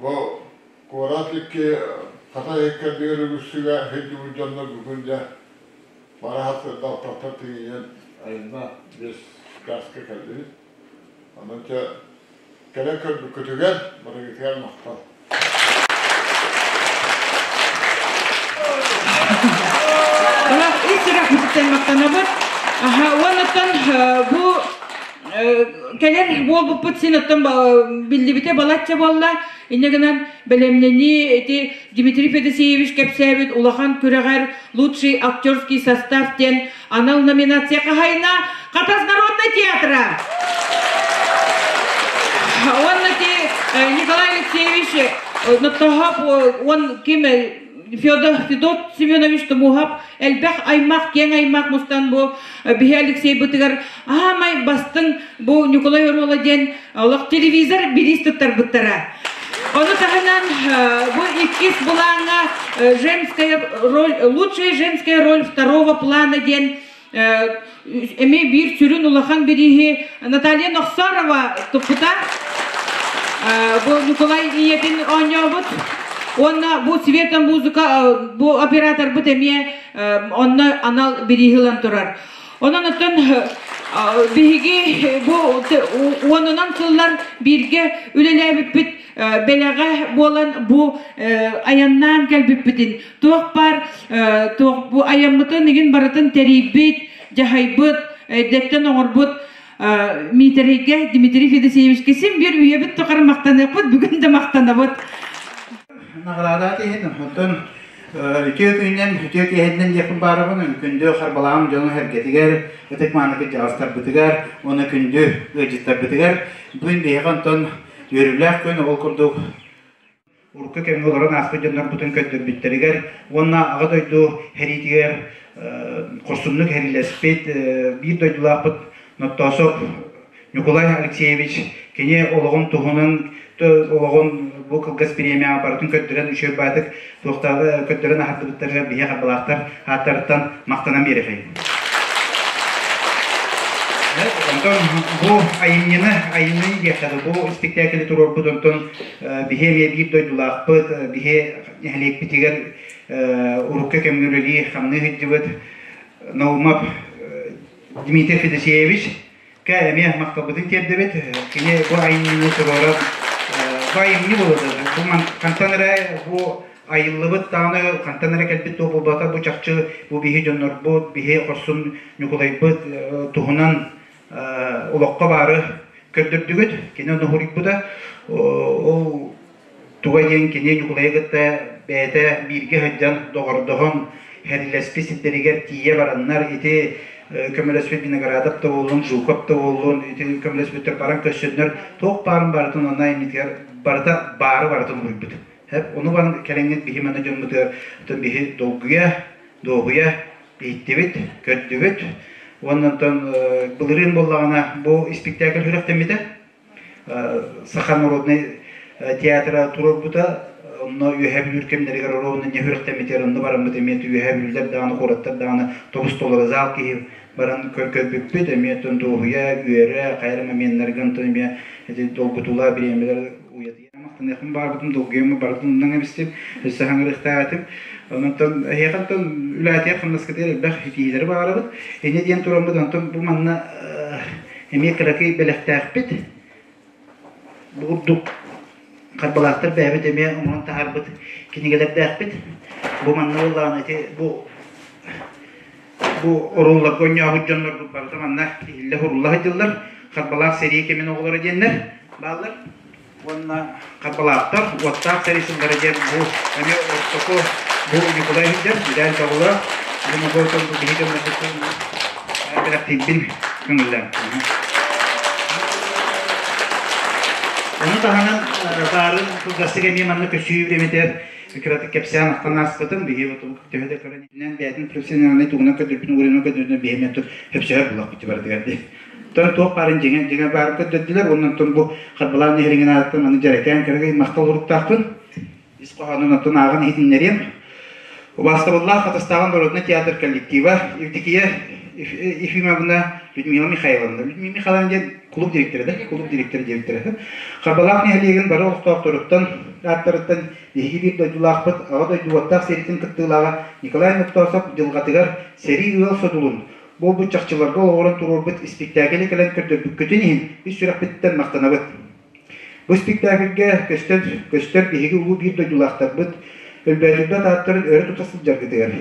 бу куорат икки хата иһиккэрдигэр үгүсүгэ сылдьыбыт дьоннор бүгүн дьэ бараһат далтаттан тиийэн айанна без каска кэллибит. Онон чэ кэлэн көрбүккүтүгэр барыгытыгар махтал. Олох ис сүрэхпититтэн махтанабыт. Уоннаттан бу кэлэр буолбуппут син оттон биллибитэ балачча буолла. Инньэ гынан бэлэмнэнии ити Дмитрий Федосеевич кэпсээбит улахан күрэҕэр лучший актерский состав диэн анал номинация хаһайына Хатас народнай театра. Уонна ити Николай Алексеевич Ноттоһоп он ким Федор Федот Семенович Тумуһап элбэх аймах, киэҥ аймах мустан бу биһи Алексейбытыгар аамай бастыҥ бу Ньукулай Оруола диэн олох телевизор бириис туттарбыттара. Ону таһынан бу иккис былааҥҥа женская роль, лучшая женская роль второго плана диэн эмиэ биир сүрүн улахан бирииһи Наталья Нохсорова туппута. Бу Николай ийэтин оонньообут. Уонна бу Света музыка бу операторбыт эмиэ онно анал бирииһи ылан турар. Онон оттон биһиги бу уонунан сыллар бииргэ үлэлээбиппит бэлэҕэ буолан бу айаннаан кэлбиппитин туох баар туох бу айаммытын игин барытын тэрийбит, дьаһайбыт, эрдэттэн оҥорбут Миитэрэйгэ Дмитрий Федосеевичка син биир үйэбит тухары махтаныахпыт, бүгүн да махтанабыт. Наҕараада иһин оттон үтүө күнүнэн, үтүө киэһэнэн диэхпин баарабын. Күндү Харбалаам дьону-сэргэтигэр, ытык-мааны кырдьаҕастарбытыгар уонна күндү ыалдьыттарбытыгар бүгүн биһиэхэ онтон үөрүүлээх күн ол курдук урукку кэмҥэ олорон ааспыт дьоннорбутун көрдөрбүттэригэр уонна Аҕа дойду сэриитигэр хорсуннук сэриилэспит биир дойдулаахпыт Ноттоосоп Ньукулай Алексеевич кини олоҕун туһунан олоҕун бу кылгас бириэмэҕэ барытын көрдөрөн үчүгэй баайдык туохтааҕы көрдөрөн аһардыбыттарыгар биһиэхэ харбалаахтар ааттарыттан махтанан биэрэхэй. Онтон бу айымньыны, айымньыны диэххэ да, бу спектаклы туруорбут онтон биһи эмиэ биир дойдулаахпыт, биһи нэһилиэкпитигэр урукку кэмҥэ үлэлии хамныы сылдьыбыт Наумов Дмитрий Федосеевич Кэ эмиэ махталбытын тиэрдэбит. Кини бу айымньыны туруоран бу айымньы буолуо. Бу хантан эрэ бу айыллыбыт даҕаны хантан эрэ кэлбит туох буолбата бу чахчы бу биһи дьоннорбут, биһи хорсун Ньукулайбыт туһунан олоххо баары көрдөрдүгүт. Кини ону суруйбута. Ол туга диэн кини Ньукулайы кытта бэйэтэ бииргэ сылдьан доҕордоһон сэриилэспит сирдэригэр тиийэ бараннар ити көмөлөспүт Виноградов да буоллун, Жуков да буоллун, ити көмөлөспүттэр баран көрсөннөр туох баарын барытын онно иннитигэр барыта баары барытын уруйбут. Ону баран кэлэҥҥит биһи манна дьоммутугар биһи долгуйа, дуоһуйа иһиттибит, көрдүбүт. Уонна онтон былырыын буоллаҕына бу испиктээкил сүрэхтэммитэ. Саха народнай театра туруорбута. Онно Үөһээ Бүлүүр кэмнэригэр оруобуна не сүрэхтэммитигэр онно бараммыт эмиэ Үөһээ Бүлүүлэр даҕаны, куораттар даҕаны тобус толору зал киһи баран көрбүппүт. Эмиэ оттон дуоһуйа, үөрэ, хайа эрэ моменнарга онтон эмиэ ити долгутуулаах бириэмэлэр уйадыйа махтаныахпын баарбытым, долгуйаммын барытын умнан эбистим, өссө хаҥырыахтаах этим. Онтон эһиэхэ онтон үлээтигэр хамнаскытыгар элбэх итиилэри баҕарабыт. Инньэ диэн тураммыт онтон бу манна эмиэ кыракый бэлэхтээхпит. Бу курдук Харбалаахтар бэйэбит эмиэ оҥорон таһаарбыт кинигэлэрдээхпит. Бу манна буоллаҕына ити бу бу оруолларга оонньообут дьоннорбут барыта манна иһиллэ уһурулла сылдьаллар. Харбалаах сэрии кэмин оҕолоро диэннэр бааллар. Уонна Харбалаахтар уоттаах сэрии сыллара диэн бу эмиэ ортоку бу Ньукулай сылдьар, Бүтээл Бөҕөлөөх. Бу Ногоотон бу биһи дьоннорбутун бэлэхтиирбин көҥүллээн. Ону таһынан баарын кылгастык эмиэ манна көсүү бириэмэтигэр кыратык кэпсээн ахтан ааспытым. Биһи төһө да көрөн бэйэтин профессиональнай тугунан көрдөрбүтүн уурунан көрдөрбүтүн биһи эмиэ хөпсөһөр буллахпыт барытыгар дии. Оттон туох баарын дьиҥэ дьиҥэ баарын көрдөрдүлэр уонна оттон бу Харбалаан нэһилиэгин ааттан аны дьэрэкээн кырагый махтал уруктаахпын. Ис хоһоонун оттон ааҕан иһитиннэриэм. Убаастабыллаах Хатастааҕы народнай театр коллектива Евдокия Ефимовна Людмила Михайловна. Людмила Михайловна диэн клуб директора да, клуб директора диэбиттэрэ. Харбалаах нэһилиэгин бары олохтоохторуттан, ааттарыттан биһиги биир дойдулаахпыт, Аҕа дойду уоттаах сэриитин кыттыылааҕа Николай Ноктоосов дьылҕатыгар сэрии ыал содулун, буолбут чахчыларга олоҕуран туруорбут испиктээкили кэлэн көрдөрбүккүтүн иһин ис сүрэхпититтэн махтанабыт. Бу испиктээкилгэ көстөн көстөр биһиги улуу биир дойдулаахтарбыт өлбөөдүйбэт ааттарын өрө тута сылдьаргытыгар,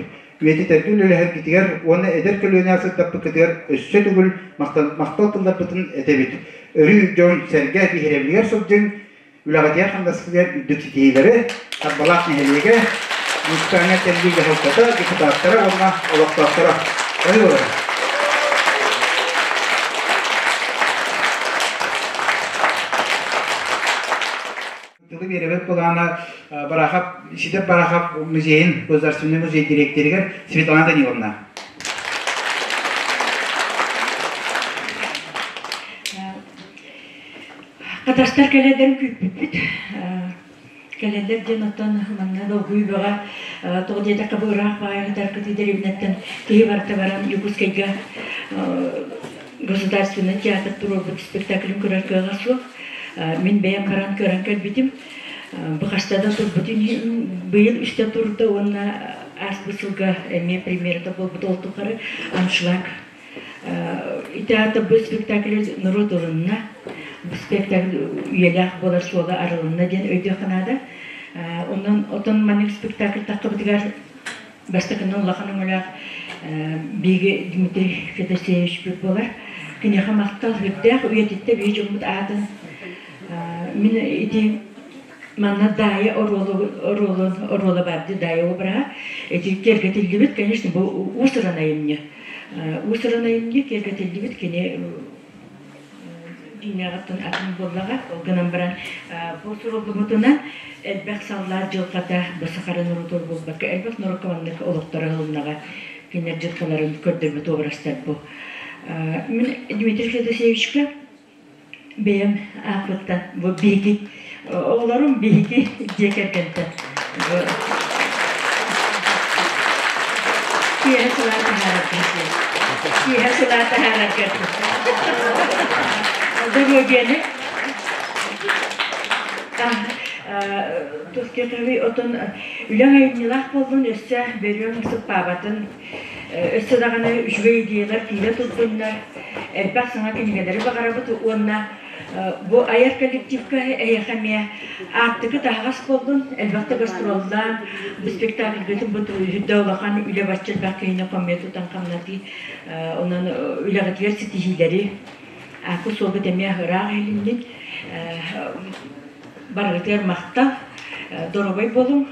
үйэтитэргэ үлэлэһэргитигэр уонна эдэр көлүөнэ сырдаппыккытыгар өссө төгүл махтал тылларбытын этэбит. Өрүү дьон-сэргэ биһирэбилигэр сылдьыҥ, үлэҕитигэр-хамнаскытыгар үрдүк ситиһиилэри Харбалаах нэһилиэгэ муниципальнай тэриллии дьаһалтата, депутаттара уонна олохтоохторо. Ойуурар. Тылы биэрэбит былаана Барахов, Сидор Барахов музейын, Государственный музей директоригэр Светлана Даниловна. Хатастар кэлэллэрин күүппүппүт. Кэлэллэр диэн оттон манна долгуй бөҕө тоҕо диэтэххэ бу ыраах баҕайы кытыы дэриэбинэттэн киһи барыта баран Якутскайга государственный театр туруорбут спектаклын көрөр кыаҕа суох. Мин бэйэм баран көрөн кэлбитим. Бу хаста да турбутун быйыл үстэ турда уонна ааспыт сылга эмиэ премьерата буолбут ол тухары аншлаг Ити аата бу спектакль норуот ылынна, бу спектакль үйэлээх буолар суола арылынна диэн өйдүөххэ наада. Онон отон маннык спектакль таххыбытыгар бастакынан улахан өҥөлөөх биһиги Дмитрий Федосеевич буолар. Киниэхэ махтал үрдээх үйэтиттэ биһи дьоммут аатын мин ити манна Даайа оруолу оруолун оруола барды Даайа обраһа ити киэргэтиллибит конечно бу уус-уран айымньы Уус-уран айымньы киэргэтиллибит кини дьиҥнээҕиттэн атын буоллаҕа. Ол гынан баран бу суруллубутунан элбэх саллаат дьылҕата бу сахара норуотугар буолбакка элбэх норуокка маннык олохторо ыһылыннаҕа кинилэр дьылҕаларын көрдөрбүт образтар бу. Мин Дмитрий Федосеевичка бэйэм ааппыттан бу биһиги оҕолорум биһиги дьиэ кэргэнтэн бу киэһэ сылаа таһаарарга киэһэ сылаа таһаарарга доруобуйаны Тускетовый отон үлэҥ айымньылаах буоллун өссө бөрүөҥ сыппаабатын Өссө даҕаны үчүгэй идеялар киирэ турдуннар, элбэх саҥа кинигэлэри баҕарабыт уонна бу айар коллективка эһиэхэ эмиэ аартыка таһаҕас буоллун, элбэхтэ гастроллаан, бу спектакльгытын бу үрдэ улахан үлэ бачча элбэх киһини хомуйа тутан хамнатыы, онон үлэҕитигэр ситиһиилэри ааккыт-суолгут эмиэ ыраах иһилиннин. Барыгытыгар махтал, доруобай буолуҥ.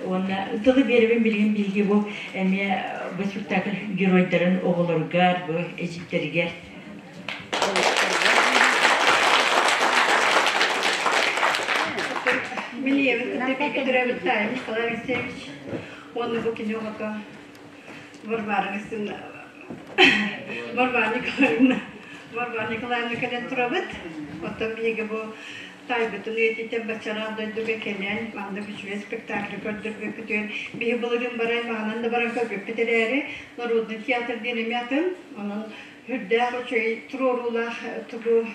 Уонна тылы биэрэбин билигин биһиги бу эмиэ бу спектакль геройдарын оҕолоругар, бу эдьиийдэригэр. Мин ийэбин кытта бииргэ төрөөбүт таайым Николай Алексеевич уонна бу кини оҕото Варвара Алексеевна. Варвара Николаевна, Варвара Николаевна кэлэн турабыт. Оттон биһиги бу таайбытын үйэтитэн баччараах дойдуга кэлэн, маннык үчүгэй спектакль көрдөрбүппүтүгэр биһи былырыын баран маҕанан да баран көрбүппүт эрээри, народный театр диэн эмиэ атын, онон үрдээх үчүгэй туруоруулаах тугу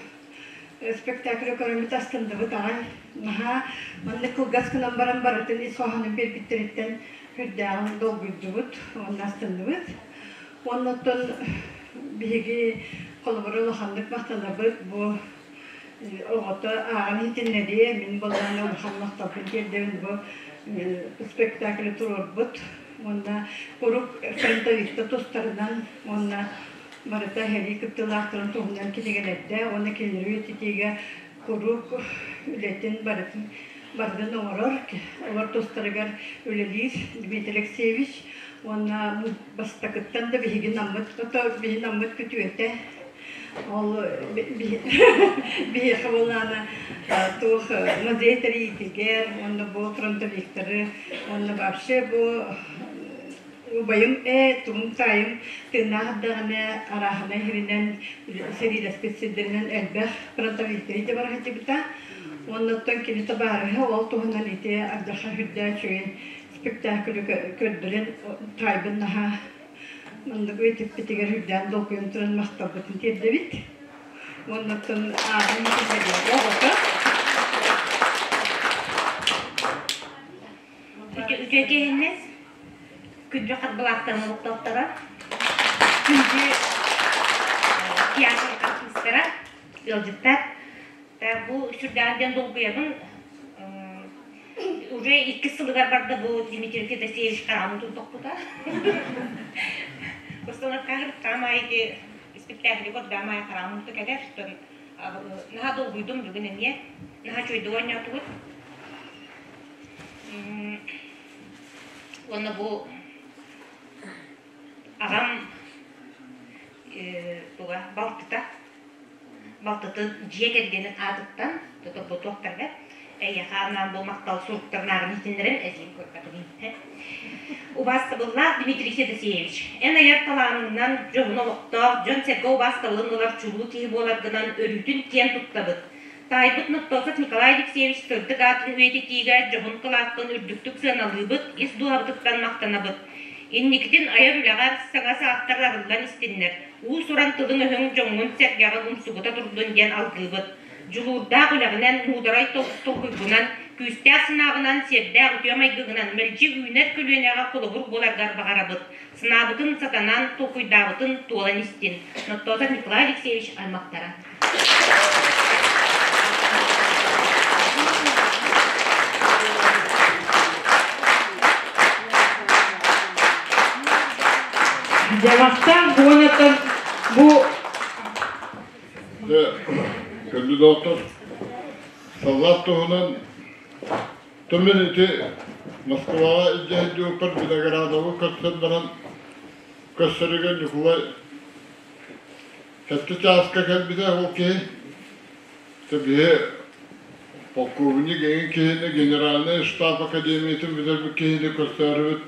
спектаклы көрөммүт астынныбыт аҕай. Наһаа маннык кылгас гынан баран барытын ис хоһоонун биэрбиттэриттэн үрдээҕин долгуйдубут уонна астынныбыт. Уонна оттон биһиги холобура улаханнык махтанабыт бу оҕото ааҕан иһитиннэриэ мин буоллаҕына улахан махталбын тиэрдэбин бу спектаклы туруорбут уонна куруук фронтовиктар тустарынан уонна барыта сэрии кыттыылаахтарын туһунан кинигэлэрдээх уонна кинилэри үйэтитиигэ куруук үлэтин барытын барытын оҥорор, олор тустарыгар үлэлиир Дмитрий Алексеевич уонна бастакыттан да биһиги наммыт биһи наммыт күтүөтэ ол биһиэхэ буоллаҕына туох музей тэрийиитигэр уонна бу фронтовиктары уонна вообще бу Убайым ээ, тугум таайым тыыннаах эрдэҕинэ арааһынай иһиринэн сэриилэспит сирдэринэн элбэх фронтовиктары илдьэ бара сылдьыбыта. Уонна оттон кини табаарыһа ол туһунан ити алдьархай үрдээх үчүгэй спектаклы көрдөрөн таайбын наһаа маннык үйэтиппитигэр үрдээн долгуйан туран махталбытын тиэрдэбит. Уонна оттон ааҕын оҕото Үтүө киһиннэ күндү хатбылаахтарын олохтоохторо, күндү театр артыыстара, ыалдьыттар. Бу сүрдээх диэн долгуйабын. Уже иккис сылыгар барда бу Дмитрий Федосеевич хараҕын тутпута. Постановкаһыр хаамайги спектакль көрдөмай хараҕын туту кэлэр. Наһаа долгуйдум бүгүн эмиэ. Наһаа чуйдук оонньоотугут. Уонна бу аҕам туга балтыта балтытын дьиэ кэргэнин аатыттан туохтарга эйиэхэ анаан бу махтал суруктарын ааҕан иһитиннэрэн этиим көрбөтүгүн Убаастабыллаах Дмитрий Федосеевич, эн айар талаанынан дьоһун олохтоох, дьон-сэргэ убаастабылын ылар чулуу киһи буоларгынан өрүүтүн киэн туттабыт. Таайбыт Ноттосов Николай Алексеевич сырдык аатын үйэтитиигэ дьоһун кылааккын үрдүктүк сыаналыыбыт, ис дууһабытыттан махтанабыт. Инникитин айар үлэҕэр саҥа саахтар арыллан истиннэр, уус-уран тылыҥ-өһүҥ дьоҥҥун-сэргэҕин умсугута турдун диэн алгыыбыт. Дьулуурдаах үлэҕинэн, муударай толкуйгунан, күүстээх санааҕынан, сиэрдээх үтүө майгыгынан мэлдьи үүнэр көлүөнэҕэ холобур буоларгар баҕарабыт. Санаабытын сатанан, толкуйдаабытын туолан истин. Ноттосов Николай Алексеевич аймахтара. Дьабахтаах буонаттан бу Күндү доктор, саллаат туһунан Түмэн ити Москваҕа илдьэ сылдьыбыппар Виноградовы көрсөн баран көрсөрүгэр Ньукулай Сэттэ чааска кэлбитэ ол киһи биһи полковник эҥин киһини генеральнай штаб академиятын бүтэрбит киһини көрсөөрүбүт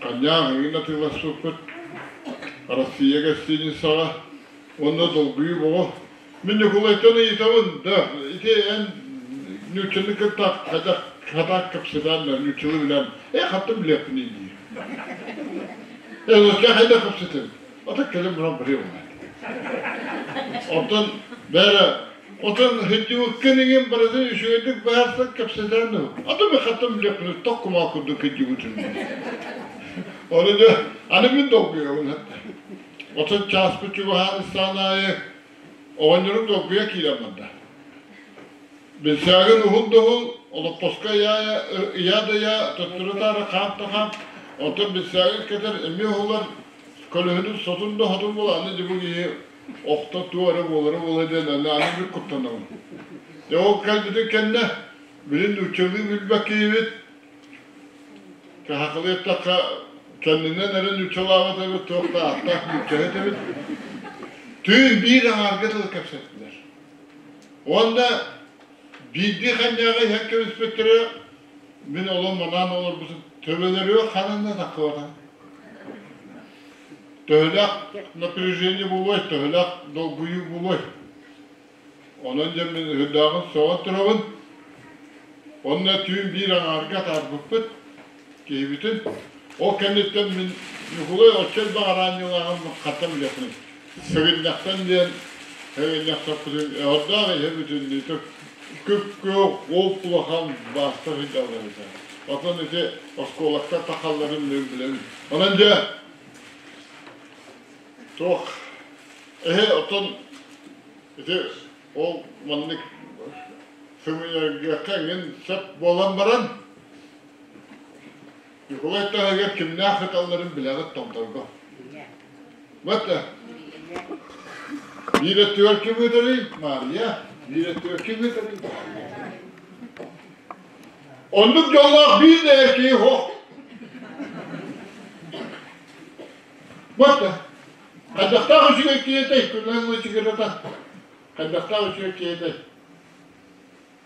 ханньаах эҥин атыыласпыппыт Россия гостиницаҕа уонна долгуйуу боҕо мин Ньукулайтан ыйытабын да ити эн нууччаны кытта хайдах хатаак кэпсэтэн нууччалыы билэн э хаттан билиэхпиний дии э нуучча хайдах кэпсэтэбин Ата кэлин баран барыа Оттон бээрэ, отон сылдьыбыккын иҥин барытын үчүгэйдик быһаарсан кэпсэтэн дуу. Ата мен хаттан билиэхпин тох кумаа курдук кырдьыбытын. Ону дьэ, аны мин долгуйабын. Отон чааспыт чугаһаан истэҕин аайы оҕонньорум долгуйа киирэн барда. Билсээгин уһун да уһун, олоппоско ыйаа да ыйаа, төттөрү-таары хаам да хаам, онтон билсээгин кэтэр эмиэ уһулар, Көлөһүнүн сотун да хотун буола, аны дьэ бу киһи охто туох эрэ буолара буолуо диэн аны аны бүк куттанабын. Дьэ ол кэлбитин кэннэ, билин нууччалыы билбэт киһибит, каһакылыы эттэххэ, кэннинэн эрэ нууччалаабат эбит, туох да ааттаах нууччаһыт эбит. Түүн биир аҥаарга тылы кэпсэттилэр. Уонна биирдии ханньааҕы иһэн кэбиспиттэрэ, Мин олом манаан олорбутум төбөлөрүө ханан да таххыбатам. Төһөлөөх напряжение буолуой, төһөлөөх долгуйуу буолуой? Онон дьэ мин ыһырдааҕын сөҕөн турабын. Онно түүн биир аҥаарга атаарбыппыт киһибитин. Ол кэнниттэн мин Ньукулай оччо элбэх араанньылааҕын хантан билиэхпиний? Сыгынньахтан диэн сыгынньахтаппытын эҕэрдээх иһэ бүтүннүүтэ күп-күөх уп-улахан баастар сылдьаллар этэ. Оттон ити оскуолактар тахалларын мин билэбин. Онон дьэ туох эһи оттон ити ол маннык сымыйаргыахха эҥин сөп буолан баран Ньукулай таһыгар кимнээх сыталларын билэҕит томторго. Вот биир өттүгэр ким ыытарый? Маарыйа. Биир өттүгэр ким ыытарый? Оннук дьоллоох биир да эр киһи суох. Вот хайдахтаах үчүгэй киһи этэй, күннэн лычыгырата. Хайдахтаах үчүгэй киһи этэй.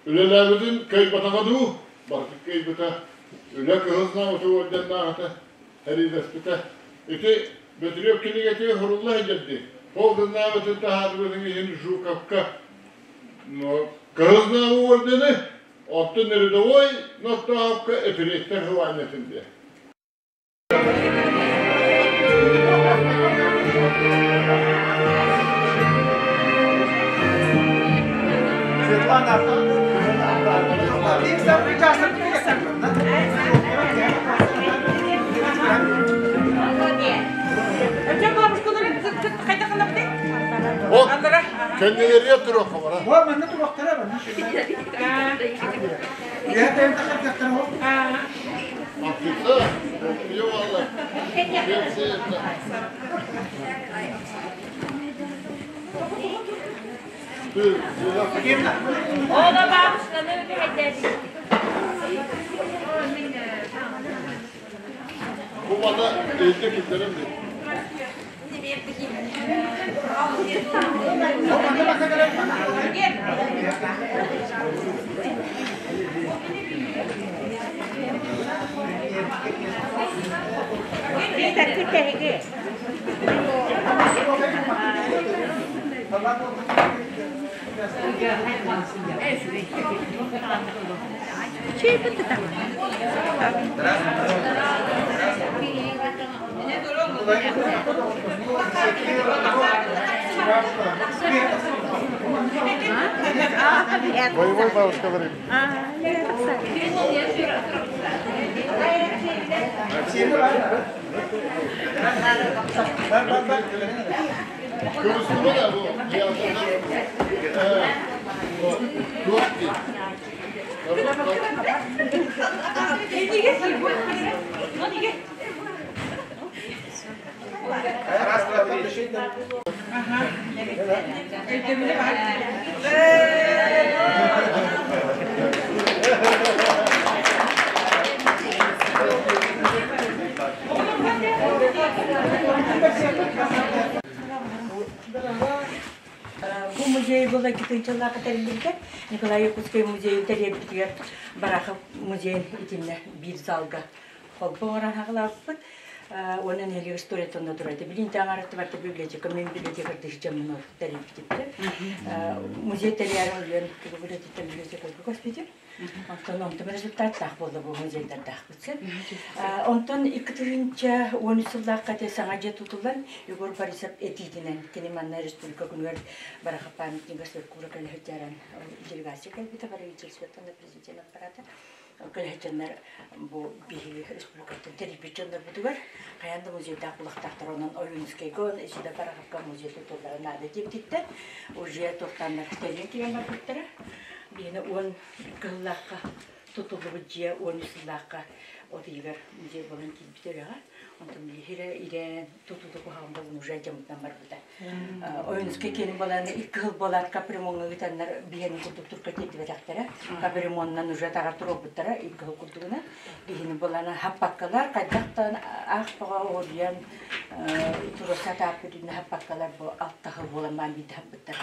Үлэлээбитин кыайбатаҕа дуу, барытын кыайбыта. Үлэ кыһыл знамята уордьаннаах этэ, эриилэспитэ. Ити Бөтүрүөп кинигэтигэр сурулла сылдьар дии. Ол знамятын таһаарбытын иһин Жуковка Кыһыл знамя уордьаны, оттон рядовой Ноттоохопко эпириэттэр сыбаанньатын диэ. Кэннилэригэр туруохха бара. Манна туруохтара манна. Ола бабушканы Бу мана эйде киллэрэн Боевой бабушка говорит. Раз, два, три. Бу музей была китынчалаах тэриллибитэ. Николай Якутскай музейын тэрийэрбитигэр Барахов музейын итиннэ биир залга холбо оҥорон хаҕылаабыппыт. Уонна нэһилиэк историятын онно турар. Билин таҥараттыбарта библиотека, мен библиотека дыһчаммын тэрийбитиппит. Музей тэрийэр үлэн библиотека библиотека госпиталь. Онтон онтум результаттаах буолла бу музейдардаахпыт сөп. Онтон 2013 сыллаахха те саҥа дьиэ тутуллан Егор Борисов этиитинэн кини манна республика күнүгэр Бараха памятнига Сыркура кэлэһитяран делегация кэлбитэ правительствоттан президент аппарата кэлэһитяннар бу биһиги республикаттан тэрийбит дьоннорбутугар хайаан да музейдаах булахтаахтар онон Ойуунускайга Исида Бараховка музей тутуллара наада диэбититтэн уже туохтааннар тэрийэн киирэн барбыттара Биһиэнэ уон кыһыллаахха тутуллубут дьиэ уон үс сыллаахха от ыйыгар музей буолан киирбитэ үлэҕэ. Онтон билиһирэ ирээн тутуута куһаҕан буолан уже дьоммутунан барбыта. Ойуунускай киэнин буолан икки кыһыл буолаат капремоҥҥа ыытаннар биһиэнин курдук турка тиэрдибэтэхтэрэ. Капремоннан уже таҕар туруорбуттара икки кыһыл курдугунан. Биһини буолан хаппаккалар хайдахтан аах тоҕо уһуйан туруорса атааппыт үннэ хаппаккалар бу алта хыл буолан баан биирдэ хаппыттар.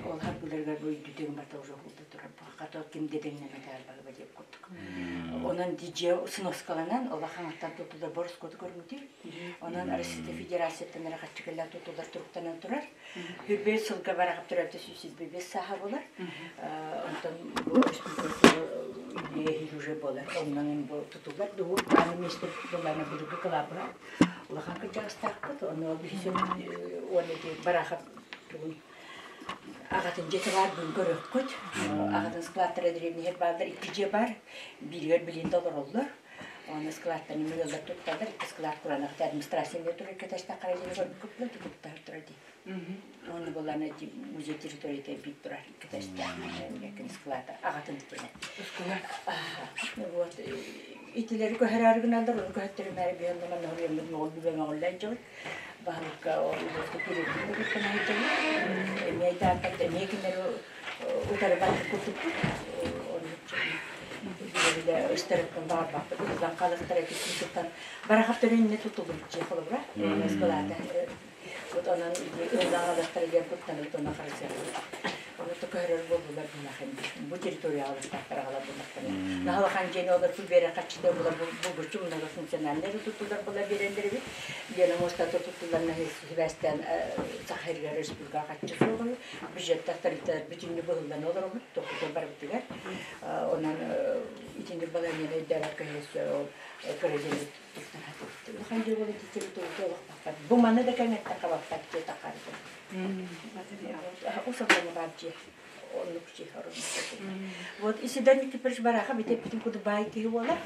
Ол харбыыларыгар бу үйдүтүгүн барыта уже уһулда турар. Хата ким дэдэҥнэмэтэ арбаҕыба диэп курдук. Онон дьиэ сноскаланан улахан тутулар борускуоту көрүҥүтүр. Онон Российскай Федерацияттан эрэ хаччыкылла тутулар туруктанан турар. Хүрбэй сылга барахып төрөөбүтэ 125 сааһа буолар. Онтон бу республика уже буолар. Оннон бу тутулар дуһу аны миэстэ буллаана былыргы кылаабыһа улахан кырдьаҕастаахпыт. Ону ол биһиги уонна барахап тугун Аҕатын дьиэтэ баар бүгүн көрүөххүт. Аҕатын складтара дэриэбинэһэр бааллар икки дьиэ баар. Бииригэр билигин да олороллор. Уонна складтарын ыаллар тутталлар. Икки склад кураанах администрация эмиэ турар кэтэстэххэ дьиэни көрбүккүт буолуо туттар турар дии. Уонна буоллаана ити музей территорията биир турар кэтэстээх склада аҕатын кэнэ. Вот итилэри көһөрөөрү гыналлар, ону көһөттөрүмээри биһиэннэ манна хоруйаммыт моҕол бүбэ дьон баһылыкка улууска кириэттин кытта сылдьабыт. Эмиэ айдаартан эмиэ кинилэри утары барбыт курдукпут. Билэ ыстарыттан баҕарбаппыт. Ыллан хаалыахтара ититтэн барахап төрүннэ тутуллубут дьиэ холобура. Ыскылаата. Вот онон ыллан хаалыахтара диэн куттаныбыт онно харысыахпыт. Ону көһөрөр буоллулар буоллахын. Бу территорияҕа алыстаахтар аҕалар буоллахтара. Наһалахан дьиэни олор биэрэ хаччыта була булгуччу многофункциональнай тутуллар була биэрэллэр эбит. Лена муостата туттулларына сибээстээн Саха сиригэр республикаҕа хаччы суоҕун бюджеттаах тэрилтэлэр бүтүннүү быһыллан олоробут тохтото барбытыгар. Онон итинник балаһыанньаны өйдөөбөккө ол кыра дьиэни туттар хатыбыт. Улахан дьиэ буолан территорията олохпаппат. Бу маны да кэҥэттэн хабаппат дьиэ тахарда. Усаллана баар дьиэ. Оннук дьиэ Вот Исидор Никифорович Бараха бүтэрбитин курдук баай киһи буолар.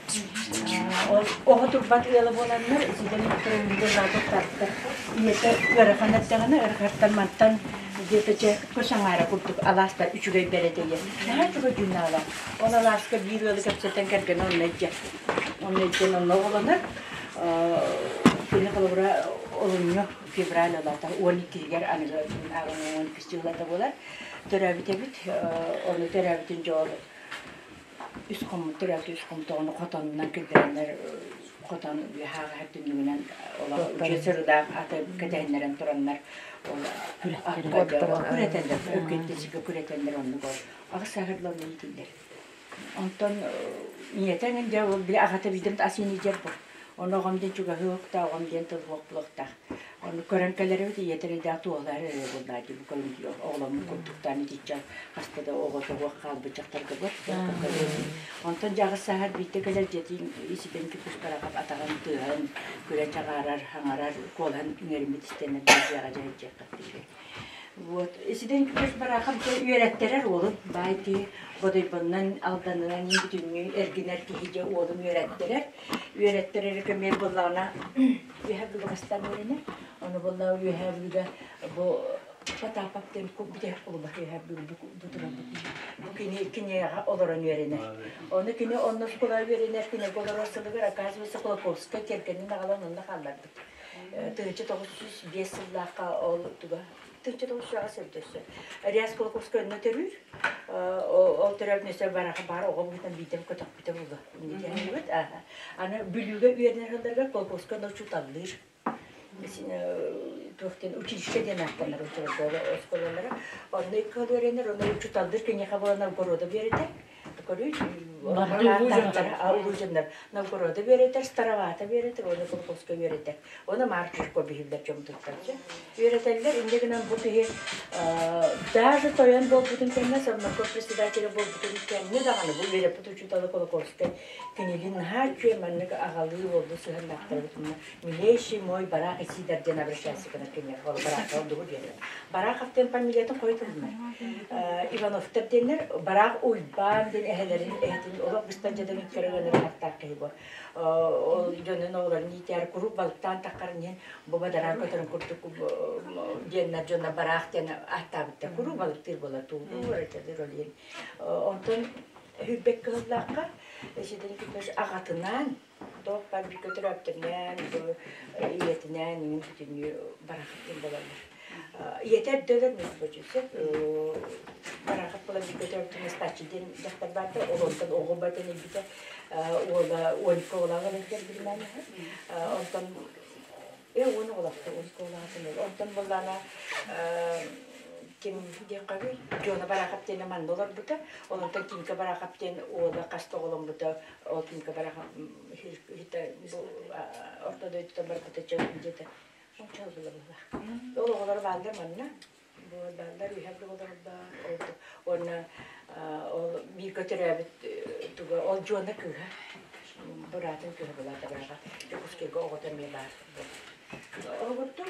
Ол оҕо турбат ыала буоланнар Исидор Никифорович баатыктаахтар. Ийэтэ ыарахан эрдэҕинэ ыарахаттан мантан где-то чэ көс аҥаара курдук алаастар үчүгэй бэрэтэйэ. Наһаа үчүгэй дьүннаала. Ол алааска биир ыалы кэпсэтэн кэргэнэ онно илдьэ. Онно илдьэн онно оҕолонор. Кини холобура олунньу февраль олата 12-гэр аныгы 12 сылата буолар. Төрөөбүт эбит. Ону төрөөбүтүн дьол үс хоммут төрөөбүт үс хомтоҕуну хотонунан киллэрэннэр хотон үөһээҕэ түннүгүнэн олох үчүгэй сырыдаах аты кэтэһиннэрэн тураннар ол күрэтэллэр өккүттэ күрэтэллэр оннук ол аҕыс сааһырла онно иитиллэр. Онтон ийэтэ эҥин дьэ ол били аҕата биирдэм ас иинидьэр бу. Ону оҕом диэн чугаһыахтаах, оҕом диэн тыллыах булуохтаах. Ону көрөн кэлэр эбит, ийэтэ эрэйдээх туоһулаһар эрэ буоллаа дии, бу көрүҥ оҕоломмут курдуктаан итиччэ хаста да оҕо тоҕуох хаалбыт дьахтарга бар. Онтон дьэ аҕыс сааһар биирдэ кэлэр дьиэтин иситэн киппускарахап атаҕын тыаһын күлэ чаҕаарар, хаҥарар, куолаһын иҥэриммит истэннэр дьиэҕэ дьэһэдьиэххэ Вот. Исидэн Күөс Бараахап дьэ үөрэттэрэр уолун баай киһи Бодойбоннон Алданынан бүтүннүү эргинэр киһи дьэ уолун үөрэттэрэр. Үөрэттэрэр көмүөл буоллаҕына үөһэ Бүлүгэстэн үөрэнэр. Ону буоллаҕа үөһээ Бүлүүгэ бу Потапов диэн бүтэһик кулуба үөһээ Бүлүү бу турарбыт бу кини кинигэҕэ олорон үөрэнэр. Ону кини онно оскуолаҕа үөрэнэр кинигэ олорор сылыгар оказывается Кулаковскай кэргэнин аҕалан онно хаалларбыт. 1905 сыллаахха ол туга 1908 сылдьар Реас Кулаковскай онно төрүүр. Ол төрөөбүт өссө бараха баар оҕо быһыытынан биирдэм көтөхпүтэ буолуо. Инникиһэбит. Аны Бүлүүгэ үөрэнэр сылларыгар Кулаковскай онно учууталлыыр. Туох диэн училище диэн ааттанар оскуолалара. Онно икки сыл үөрэнэр, онно учууталлыыр киниэхэ буолан Новгорода үөрэтэр. Улуу дьоннор Новгорода үөрэтэр, Старовата үөрэтэр, уонна Кулаковскай үөрэтэр. Уонна Марк Жирков биһиллэр дьон туттарчы. Үөрэтэллэр, инньэ гынан бу киһи даже тойон буолбутун кэннэ, Совнарком председателэ буолбутун кэннэ даҕаны бу үөрэппит учуутала Кулаковскай кинилин наһаа үчүгэй маннык аҕалыы уоллуу сыһыаннаахтар Милейший мой Барах Исидор диэн обращайся гынар киниэхэ ол Барахов дугу диэн. Барахов диэн фамилиятын хойутулунар. Ивановтар диэннэр Барах Уйбаан диэн эһэлэрин эһэтин олох быстан дьадаҥ иккэрэ киһи бу. Ол дьонун оҕолорун иитээр куруук балыктаан таххарын иһин бу бадараан көтөрүн курдук диэннэр дьонно Барах диэн ааттаабыттар. Куруук балыктыыр буолар туулуур, этэлэр ол иһин. Онтон Хүрбэк кыһыллаахха Исидор Никифорович аҕатынаан Туох баар бииргэ төрөөбүттэринээн, бу ийэтинээн иҥин бүтүннүү Барахов диэн буолаллар. Ийэтэ эрдэ өлөр Миспочусе. Барахов буолан бииргэ төрөөбүт Настааччы диэн дьахтар баарда. Ол онтон оҕо байтан өлбүтэ. Уола 12 оҕолоох өлөрдөр билимээн Онтон 10 оҕолоохто, 12 оҕолоох Онтон буоллаана Ким диэххэ Дьуона Бараахап диэн манна олорбута. Онтон Тимка Бараахап диэн уола хаста оҕоломмута. Ол Тимка Бараахап орто дойдуттан барбыта дьиэтэ. Ол оҕолоро бааллар манна. Бааллар үһэ оҕолордоох. Уонна ол бииргэ төрөөбүт туга ол Дьуона кыыһа быраатын кыыһа былаата бараха Дьокуускайга оҕото эмиэ баар. Оҕотто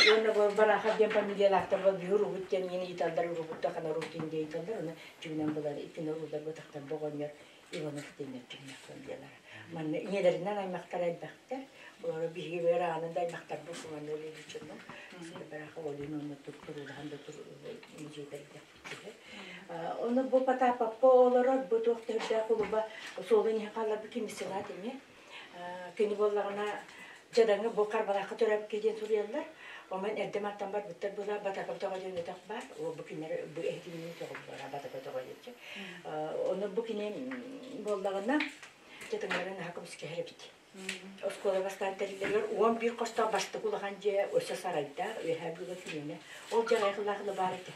уонна бу Барахов диэн фамилиялаахтар бол биһи урубут диэн мин ыйыталлар урубут хана урутин диэн ыйыталлар уонна дьүгүнэн булар иккини уруулар бутахтар бу оҕонньор Иванов диэннэр дьүгүнэх фамилиялара. Манна ийэлэринэн аймахтара элбэхтэр. Олору биһиги бээр аанын да аймахтарбыт манна үлэлииччиннэр. Барахов олин уонна туруулаһан да музейдарга Ону бу Потапаппа олорор бу туох төрдээх кулуба суолун иһин хаалларбыт кимисилаат эмиэ. Кини буоллаҕына дьадаҥы бу Харбалаахха төрөөбүккэ диэн суруйаллар. Онон эрдэ мантан барбыттар була Батака тоҕо диэн өтөх баар. Ол бу кинилэр бу эһитиннин тоҕо буолара Батака тоҕо диэччи. Ону бу кини буоллаҕына дьадаҥыларын наһаа көмүскэһэр эбит. Оскуола бастаан тэриллэригэр 11 хостоох бастакы улахан дьиэ өссө сарайдаах, үөһээ Бүлүүгэ киниэнэ. Ол дьиэҕэ айхаллаах баар этэ.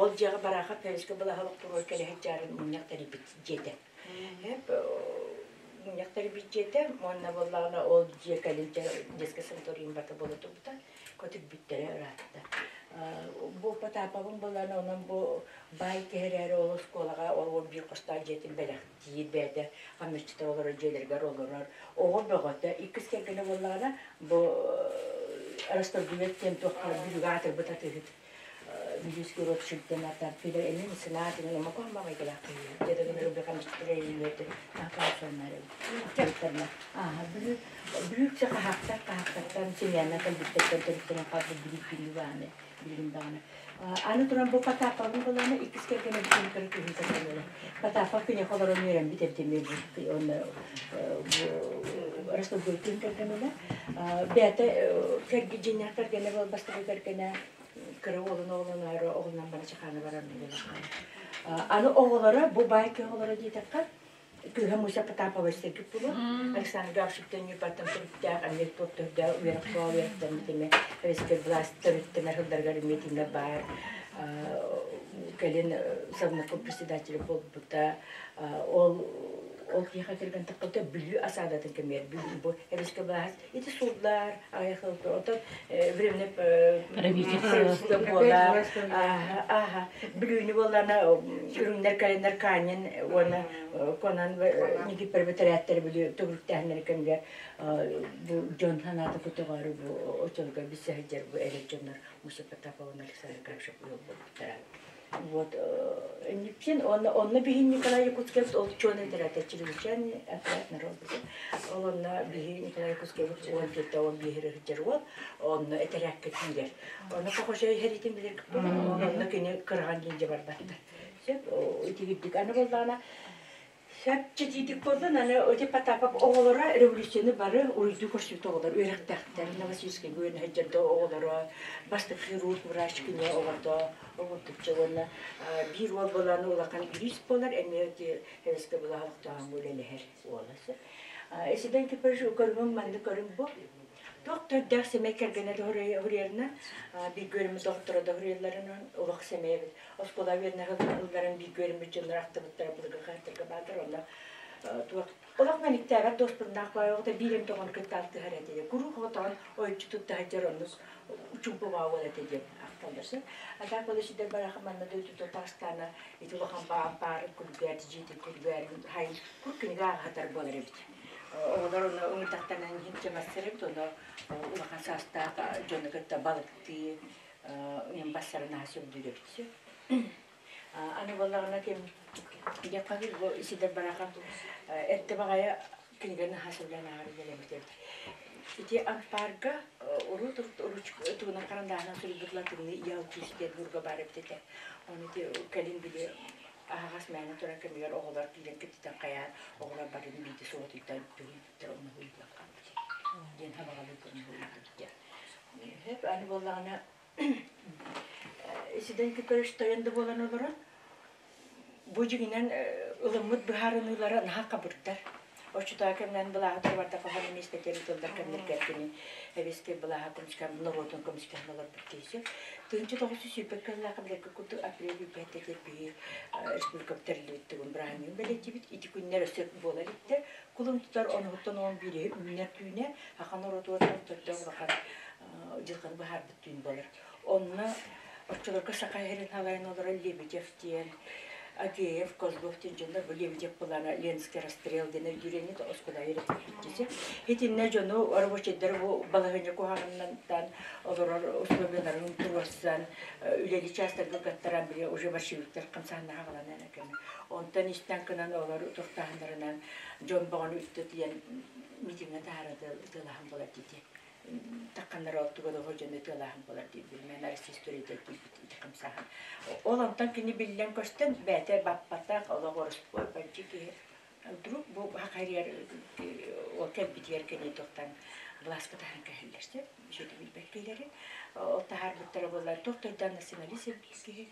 Ол дьиэҕэ Бараахап Павеловичка былаһа олохторугар кэлэһит дьаарын мунньах тэрийбит дьиэтэ. Мунньах тэрийбит дьиэтэ уонна буоллаҕына ол дьиэ кэлин детскай санаторийын барыта буола турбута, көтүрбүттэрэ ыраатта. Бу Потаповым буоллаҕына онон бу баай киһи эрээри ол оскуолаҕа ол биир хостоох дьиэтин бэлэхтиир бэйэтэ хамначчыта олорор дьиэлэригэр олорор оҕо бөҕөтө иккис кэргэнэ буоллаҕына бу Расторгуев диэн туохха Бүлүүгэ аатырбыт атыыһыт Бүлүүскэ Ротшильдтэн атар килер эмиэ меценат эмиэ омоко хамаҕайгылаах киһи дедагын Бүлүүксэ хаһаактар хаһаактартан семьяна кэлбиттэртэн төрүттэрин хаалбыт Бүлүү күннү бааны билигин даҕаны Аны туран бу Потаповын былаана иккис кэргэнэ бүтүн кыры күһүн кэргэнэ. Потапов киниэхэ олорон үөрэммит эбит эмиэ уонна Ростовгойтун кэргэнэ. Бэйэтэ кэрги дьиҥнээх кэргэнэ буол бастакы кэргэнэ кыра уолун оҕолоноору оҕолонон бара чахаана баран Аны оҕолоро бу баай кыһ оҕолоро диэтэххэ Кыыһа Муся Потапова истэргит буолуо. Александр Гавшиктан Ньурбаттан төрүттээх, эмиэ туох төрдөөх үөрэх боо үөрэхтэммит эмиэ Советскай власть төрүттэнэр сылларыгар эмиэ итиннэ баар. Кэлин Совнарком председателя буолбута. Ол ол киһиэхэ кэргэн таххалта Бүлүү осадатын кэмигэр Бүлүү бу Советскай власть ити сууллар аҕыйах оттон временное правительство буолар ааха Бүлүүнү буоллаана үрүҥнэр кэлэннэр Канин уонна Конан Никифор бэтэрээттэр Бүлүү төгүрүктээһиннэрин кэмигэр бу дьон санаата көтөҕөөрү бу оччолорго билсэ сылдьар бу эдэр дьоннор Муся Потапова Александр Гавшев ыал буолбуттара. Вот, Никсин, онно, онно биһи Николай Якутскай ол чуон этэрэтэ чрезвычайный отряд народ Ол онно биһи Николай Якутскай уон төрдө он биэһир ыһыдьар уол, онно этэрээккэ киирэр. Онно Кохошой хэритин билэр онно кини кыраҕан диэн дьэ барбаттар. Сөп, итигирдик. Аны боллаана Чэпчэтиитик буоллун, аны ити Потапов оҕолоро революцияны бары уруйдуу көрсүбүт оҕолор үөрэхтээхтэр. Новосибирскайга үөрэнэ сылдьар оҕолоро, бастакы хирург врач кини оҕото, оҕотучча уонна биир уол буолан улахан юрист буолар, эмиэ ити СК былаһалыктааҕы үлэлэһэр уола. Исиден Киприч көрүҥүм маннык көрүҥ бу. Туох төрдөөх сэмэй кэргэнэ да уһуруйарына, бииргэ үөрэммит доҕотторо да уһуруйалларынан олох сэмэй эбит. Оскуола үөрэнэ ылларын бииргэ үөрэммит дьоннор ахтыбыттара былыргы хаһыаттарга бааллар. Онно туох олох мэниктээбэт дуоспуруннаах баай оҕото биир эмит оҕону кытта алтыһар этэ диэн. Куруук оҕотоҕун ойуччу тутта сылдьар оннук учуумпу баҕа этэ диэн ахталлар. А так ол сидэр бараха манна дойдута таастаана ити улахан баарын күлгээр дьиэтин күлгээрин хайын кур кинигэ ааҕатар буолар эбит. Оҕолор ону ыҥырдахтарына иһирдьэ барсар эбит, ону улахан саастаах дьону кытта балыктыы иһин барсарын наһаа сөбүлүүр эбит. Аны буоллаҕына ким диэххэ бу Исидор Барахов эрдэ баҕайы кинигэ наһаа сөбүлээн ааҕар идэлэммит эбит. Ити ампаарга урут тугунан харандааһынан суруйбут латыҥныы Ялтис диэн бурга баар эбит этэ. Ону ити кэлин били аһаҕас мээнэ турар кэмигэр оҕолор киирэн кэпсэтэн хайаан оҕолор барын биирдэ суотуйтан түһүйтэр онно уйуллан хаалбыт диэн хабаҕалыы көрөн уйуллубут диэн. Аны буоллаҕына Сиден Кипрович тойон да буолан олорон бу дьиҥинэн ылыммыт быһаарыныылара наһаа хабырдар. Оччотооҕу кэмнэн былааһы турбарда хаһан эмиэ испэтиэр тыллар кэмнэргэр кини эбискэ былааһы көмүскээн норуотун көмүскээн олорбут киһи. 1920 сыллаахха билэргэ курдук апрель үппэттэтир биһи республикабыт тэриллибит тугун бырааһынньыгын бэлиэтиибит. Ити күннэр өссө буола иликтэр. Кулун тутар онуһуттан 11-и үүнэр түүнэ саха норуотугар төрдө улахан дьылҕаны быһаарбыт түүн буолар. Онно оччолорго саха иһэрин халайан олорор Лебедев диэн, Агеев, Козлов диэн дьоннор бу Лебедев былаана Ленский расстрел диэн өйдүүрэнит оскуола үөрэппит Итиннэ дьону рабочайдары бу балаһыанньа куһаҕаннан олорор условияларын туруорсан үлэли частарга каттаран били уже большевиктар хамсааннаха аҕаланан кэми. Онтон истэн кынан олор тохтааһыннарынан дьон боҕону үттэтийэн митиҥҥэ таһаара тылаһан буолар дии тахханнар ол туга да дьону тыалааһын буолар диир мен Россия историята тиийбит ити хамсааһын. Ол онтон кини биллэн көстөн бэйэтэ баппатах олох ороспуой бандьы киһи вдруг бу хахарыйар ол кэлбитигэр кини тохтан властка таһан кэһэллэрсэ үчүгэй билбэт ол таһаарбыттара буоллар туох тойдаан националист киһи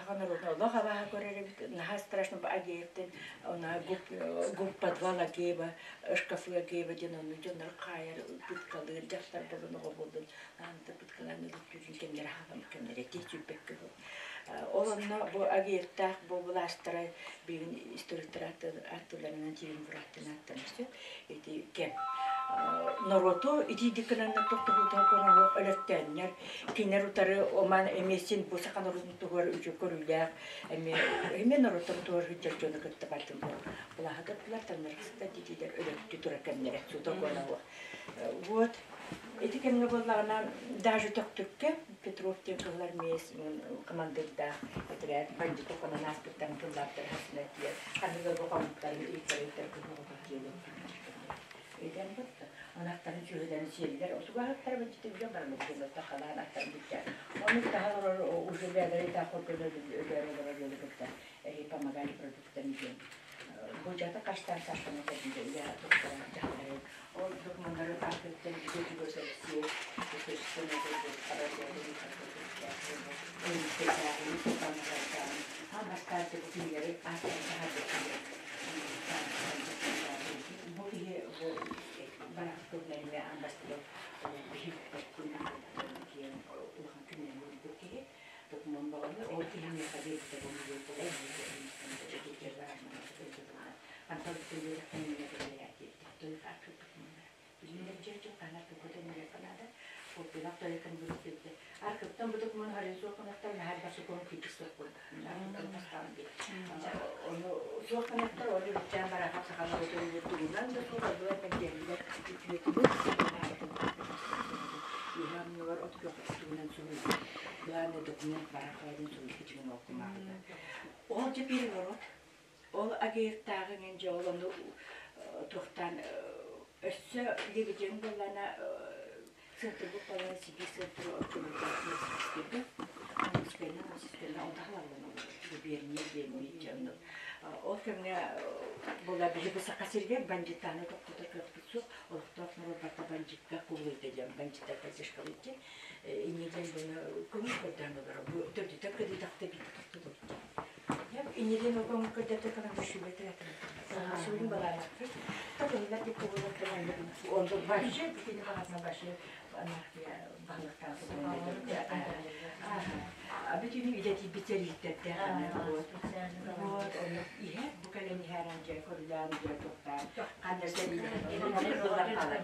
Олох абааһы көрөр эбит, наһаа страшно Агеевтен она губ подвал Агеева, шкафы Агеева диэн онну дьоннор хаайар пыткалыыр дьахтар болун оҕо болун аанта пыткалаан өлүттүүрүн кэмнэрэ хаалан кэмнэрэ тиэ сүүрбэккэ был. Ол онно бу Агеевтаах бу былаастара билин историктар аттыларынан тириумвираттан аттанар сөп. Ити кэм норуоту итиидик гынаннар тохтобултан коноһуох өлөттөөннөр кинилэр утары оман эмиэ син бу саха норуотун туһугар үчүгэй көрүүлээх эмиэ эмиэ норуоттарын туһугар сылдьар дьону кытта бардым былааһыдардылар таҥнарыхсыттар дитиилэр өлөттү турар кэмнэрэ сута коноһуох вот ити кэмҥэ буоллаҕына даже Төхтүркэ Петров диэн кыһыл армеец командирдаах этэрээт бандьыты хонон ааспыттарын тыллааттар хасына тиийэр ханнык ыалга хоммуттарын ыйыттар кыһыл Өйдөөн барда. Ынахтарын сүөһүлэрин сиэллэр. Отугаһыттара баччытыгар баран дьоннорто халаан аттарын бүттэ. Ону таһа олорор уже бэйэлэрин таах көргөн өлөөр олорор ыалы кытта эри помогали продуктами диэн. Бу дьата хаштаан сашканы кэлбитэ үлэ туттара дьахтары. Ол докуманнары архивтан видео Алексей Бу киһи бу барах тылларыма аан бастакы биһи улахан күннэрин булбут киһи докумуон баҕаны ол киһи миэхэ биэрбитэ бу Архыптан бу докумуон харыйа суох гынаттар наһаа элбэх сокуон киирбит суох Ону суох гынаттар ол үрүттээн бараахап сахалар тугунан да суох аллар мэлдьэһиллэр үөһэ оннугар от күөх тугунан суруйбут главный документ бараахабатын суруйбут дьиҥин ол кумааҕыта ол дьэ переворот Ол Агеевтааҕы мин дьэ ол ону туохтаан өссө Лебедин буоллаана сыантырбыт буоллаана сибиир сыантыры оччолорго Москванан онто халаллан губерния диэн дьэ оннук ол кэмҥэ була биһи бу Саха сиригэр бандьыттааны тохтотор кыахпыт суох олохтоох норуот барыта бандьыкка кубулуйда диэн бандьыттар поддержкалыыр диэн инньэ диэн буну көҥүл көрдөөн олоро бу төрдүтэ кыдыйдахта биирдэ тохтотубут Иннилин огон көрдөтө калан düşүбөтө Суюн балаанакты. Токуллар дип кубулар Онда вообще битини багатна башы анархия балыктан Бүтүнү идэтийбит сэлииттерде вот. Вот онно иһэ бу кэлэн иһэрэн дьэ көрүлээн дьэ туохтаан ханна сэлиилэр хаалан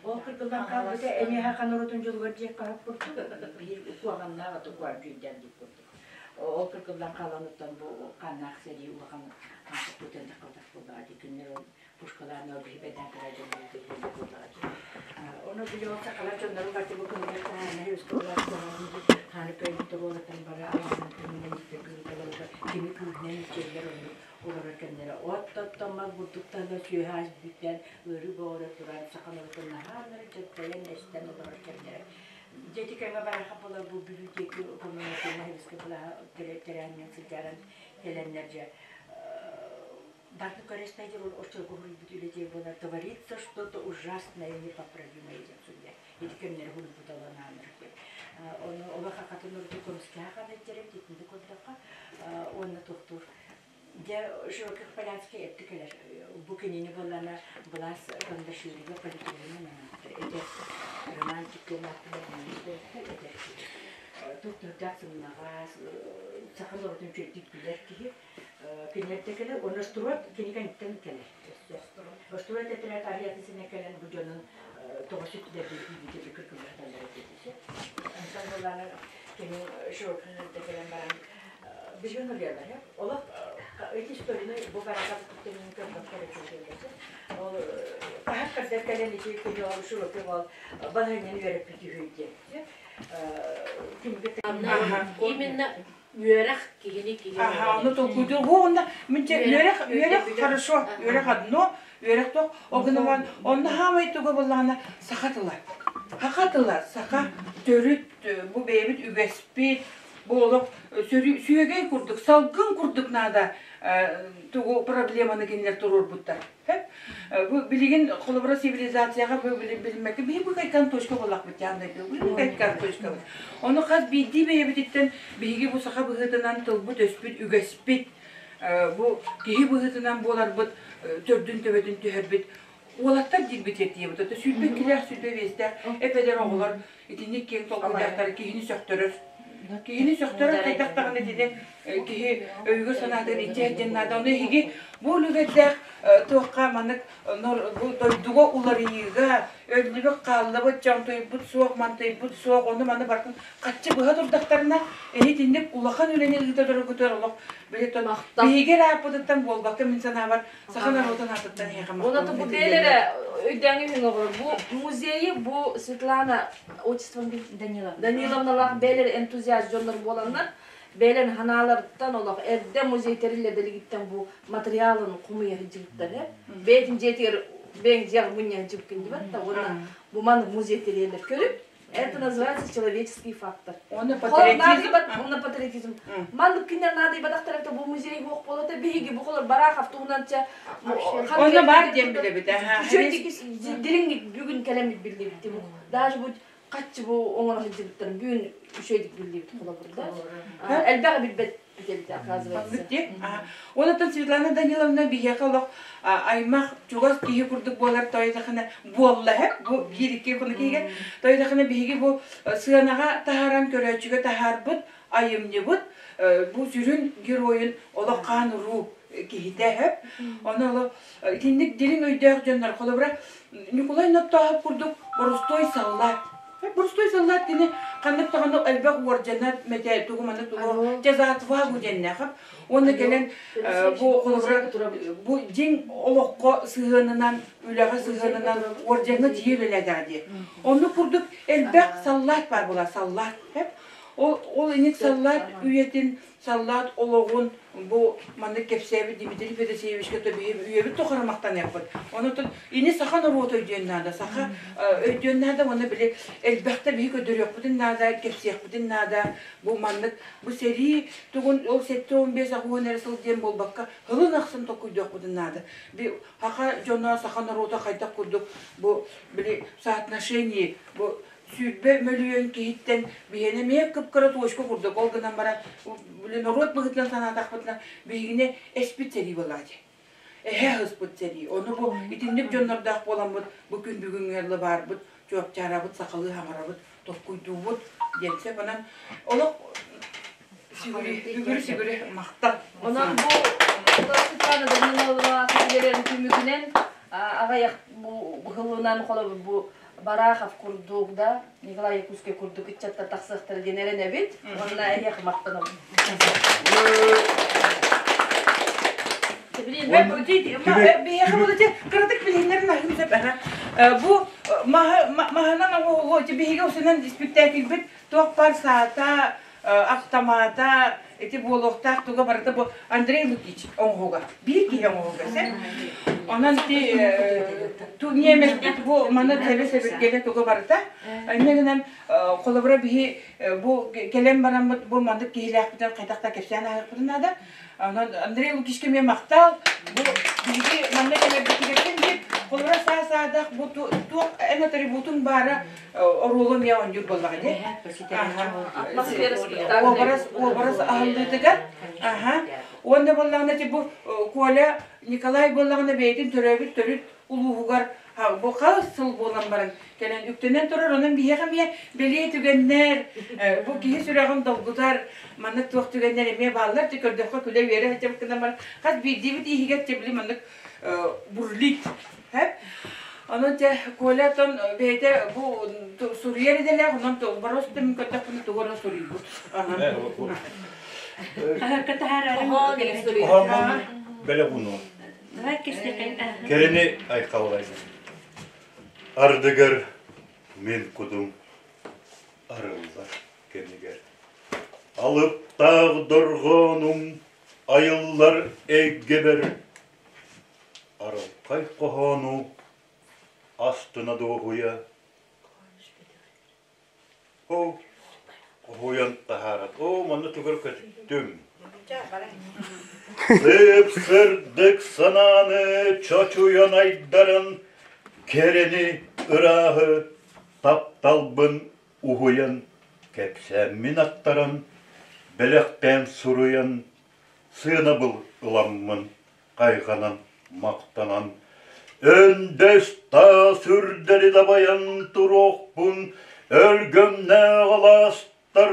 Ол кыргыллан хаалбыта эмиэхэ ханорутун дьолугар дьиэ хаһап курдук биир куһаҕаннаах аты куар дүйдэн дип курдук. Ол кыргыллан хааланыттан бу хааннаах сэрии улахан хамсык таххалдах буоллаҕа дии күннэр ол пушкалаан ол биһи бэдээн кыра дьоннору тиһиэн буоллаҕа дии. Ону били ол сахалар дьоннорун барты бу күннэр таһаана өскөлөр хааны көйбүт буолаттан бара алаанан күнүнэн иттер кыыталарга кими күүһүнэн иччэллэр оннук олорор кэмнэрэ от-оттон мал бурдук таһыгар сүөһү ас бүттэн ыарыы боҕоро туран саха норуотун наһаалары дьагдайан эстэн олорор кэмнэрэ Дьэ ити кэмҥэ барыахха буолар бу Бүлүү диэки уполномоченнай һөбүскэ былааһа тэрээһининэн сылдьаран кэлэннэр дьэ барыны көрө истээдир оччолорго суруйбут үлэтигэр буолар творится что-то ужасное непоправимое диэн суруйар ити кэмнэри суруйбут аланааннар диэн ону олох хахатын уруту көмүскэһэ ханна дьэрим титинди көрдөххө уонна туохтуур. Дьэ, Широких Полянский эттэ кэлэр. Бу кинини буоллана былаас Кондаширига политругунан анаабыттар. Эдэр романтик диэн эдэр киһи. Туох-туохтаах сымнаҕас, саха норуотун үчүгэйдик билэр киһи. Кинилэр да кэлэр, уонна Строд кини кэнниттэн кэлэр. Строд этэрээт арыйатын синэ кэлэн бу дьонун тоҕо сүттүлэр диэн киирбитэ кыргыллаталлар этэ. Онтон буоллаана кини Широких кэлэн баран Билигин ырыалар, олох эти историяны бу барака туттунун көрбөккө эрэ чугдууллар. Ол хаһан кырдар кэлэн ити кини ол широкий ол балаһынньаны үөрэппит үһү диэн. Именно үөрэх киһини киһи Ага, ону толкуйдуур. Бу онно мин үөрэх үөрэх хорошо, үөрэх одно, үөрэх тох. Ол гынан онно хаамай туга буллаҕына саха тыла. Саха тыла, саха төрүт бу бэйэбит үгэспит, Бу олох сүөгэй курдук, салгын курдук наада тугу проблеманы кинилэр туруорбуттар. Бу билигин холобура цивилизацияҕа бу билиммэккэ биһи бу кайкан точка буоллахпыт дьаандайдыы бу кайкан точкабыт. Ону хас биирдии бэйэбититтэн биһиги бу саха быһыытынан тылбыт өспүт үгэспит бу киһи быһыытынан буоларбыт төрдүн төбөтүн түһэрбит уолаттар диирбит тиийэбит. Ото 22-лээх, 25-тээх эп-эдэр оҕолор итинник киэҥ толкуйдаахтар киһини сөхтөрөр. Киһини сөхтөрөр хайдах даҕаны итини киһи өйүгэр-санаатыгар иччиһэр диэн наада. Ону эһиги бу үлүгэрдээх туохха маннык бу дойдуга уларыйыыга өллүбүт хааллыбыт, дьонтуйбут суох, мантыйбыт суох, ону маны барытын хаччы быһа турдахтарына, эһи итинник улахан үлэни ыыта тураргытыгар олох билетон биһиги эрэ ааппытыттан буолбакка мин санаабар Саха норуотун аатыттан эһиэхэ Онон бу бээлэрэ өйдөөҥү үһүн оҕолор. Бу музейы бу Светлана отчеством Даниловна. Даниловналаах бээлэр энтузиаст дьоннор буоланнар бээлэн ханааларыттан олох эрдэ музей тэриллэ бу материалын хомуйа сылдьыбыттар э. Бэйэтин дьиэтигэр бэйэҥ дьиэҕэр мунньа сылдьыбыккын диэбэт да уонна бу маннык музей тэрийэллэр көрүп Это называется человеческий фактор. Оны патриотизм. Оны патриотизм. Маннык кинилэр наадыйбатахтар это бу музей суох буолата биһиги бу холор Барахов туһунан ча Онно бар диэн билэбит. Дириҥник бүгүн кэлэммит биллибит. Даже бу хаччы бу оҥоро сылдьыбыттар бүгүн үчүгэйдик биллибит холобур да. Элбэҕи билбэт оказывается. Онтон Светлана Даниловна биһиэхэ олох аймах чугас киһи курдук буолар тойдахына буолла бу биир икки хонук иһигэр тойдахына биһиги бу сыанаҕа таһааран көрөөччүгэ таһаарбыт айымньыбыт бу сүрүн геройун олох хаан уруу киһитэ хөп ону олох итинник дириҥ өйдөөх дьоннор холобура Ньукулай Ноттооһоп курдук боростуой саллаат Боростуой саллаат кини ханнык даҕаны элбэх уордьана мэтэ тугу маны тугу тезатвагу диэннээх уонна кэлэн бу холобура бу дьиҥ олоххо сыһыанынан үлэҕэ сыһыанынан уордьаҥҥа тиийэ үлэлээтэҕэ дии. Оннук курдук элбэх саллаат баар буолар саллаат. Ол ол иник саллаат үйэтин саллаат олоҕун бу маннык кэпсээбит Дмитрий Федосеевичка төбүһү үйэбит тухары махтаныахпыт. Онон ини саха норуота өйдүөн наада, саха өйдүөн наада уонна били элбэхтэ биһи көрдөрүөхпүтүн наада, кэпсиэхпитин наада. Бу маннык бу сэрии тугун ол 75 80 эрэ сыл диэн буолбакка һылын ахсын толкуйдуохпутун наада. Би саха дьоно, саха норуота хайдах курдук бу били соотношение бу 20 мөлүйүөн киһиттэн биһиэнэ эмиэ кып-кыра точка курдук ол гынан баран били норуот быһыытынан санаатахпытына биһигини эспит сэрии буолаачы эһэ ыспыт сэрии ону бу итинник дьоннордоох буоламмыт бу күн бүгүҥҥэ дылы баарбыт чуопчаарабыт сахалыы хаҥарабыт толкуйдуубут диэн сөп онон олох сүгүрү сүгүрү сүгүрү махтал Онон бу Светлана Даниловна түмүгүнэн аҕыйах бу быһылынан холобур бу Барахов курдук да, Николай Якутский курдук ыччаттар тахсыахтара диэн эрэнэбит. Уонна эһиэхэ махтанабын. Биһиэхэ буолу кыратык билиһиннэрин аһым сөп бу маһынан оҥоһуллуо биһиги усунан испиктээкилбит туох баар саата автомата ити буолуохтаах туга барыта бу Андрей Лукич оҥоһуга биир киһи оҥоһуга сен онон ити ньиэмэспит бу маны тэбэ сэбиргэлэ туга барыта инньэ гынан холобура биһи бу кэлэн бараммыт бу маннык киһилээхпитин хайдах да кэпсээн ааһыахпытын наада онон Андрей Лукичка эмиэ махтал бу биһиги манна кэлэрбитигэр диир холобура саа саадах бу туох эн атрибутуҥ баара оруолу эмиэ оонньуур буоллаҕа дии. Образ, образ аһыллыытыгар. Аха. Уонна буоллаҕына ити бу Коля Николай буоллаҕына бэйэтин төрөөбүт төрүт улууһугар бу хас сыл буолан баран кэлэн үктэнэн турар. Онон биһиэхэ эмиэ бэлиэ түгэннэр, бу киһи сүрэҕин долгутар маннык туох түгэннэр эмиэ бааллар. Ти көрдөххө күлэ-үөрэ сылдьабыт гынан баран хас биирдиибит иһигэр били маннык бурлит. Онон те Коля тон бэйэтэ бу суруйар идэлээх, онон просто мин көрдөхпүнэ тугу эрэ суруйбут. Хаһыакка таһаарарым. Бэлэх уну. Кэрэни айхаллайбын. Ардыгар мин кутум арыллар кэмигэр. Алыптаах дорҕоонум айыллар эйгэбэр Арылхай хоһоону астына дуоһуйа Оо, хоһуйан таһаарат. Оо, манна тугар көтүттүм. Сып-сырдык санааны чочуйан айдаран, кэрэни, ырааһы, тапталбын уһуйан, кэпсээммин аттаран, бэлэхтээн суруйан, сыанабыл ыламмын хайҕанан, махтанан, өндөс таас үрдэри дабайан туруохпун өлгөмнөөх алаастар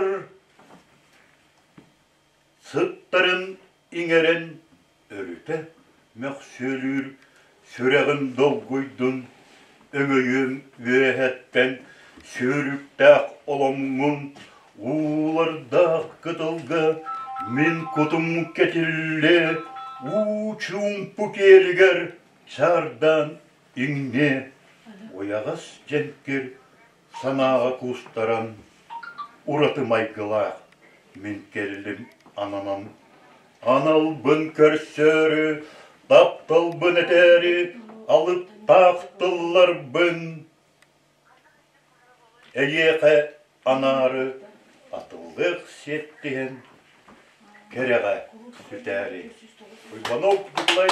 сыттарын иҥэрэн өрүтэ мөхсүөлүүр сүрэҕим долгуйдун, өҥөйүөм үөһэттэн сүүрүктээх оломмун уулардаах кытылга мин кутум кэтиллэ уу чуумпу киэлигэр чаардаан иҥниэ уйаҕас дьэҥкир санааҕа куустаран ураты майгылаах мин кэллим ананан аналбын көрсөөрү тапталбын этээри алыптаах тылларбын эйиэхэ анаары атыллыах сиэттиһэн кэрэҕэ сүтээри Уйбанов Николай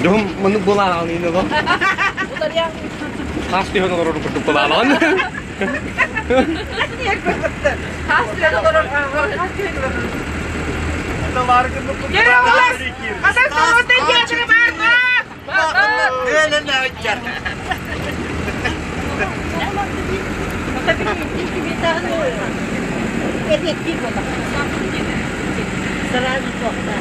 Дьоһум маннык былаан иһин олор. Хас түһэн олорор курдук былаан. Хас түһэн олорор. Сразу туохта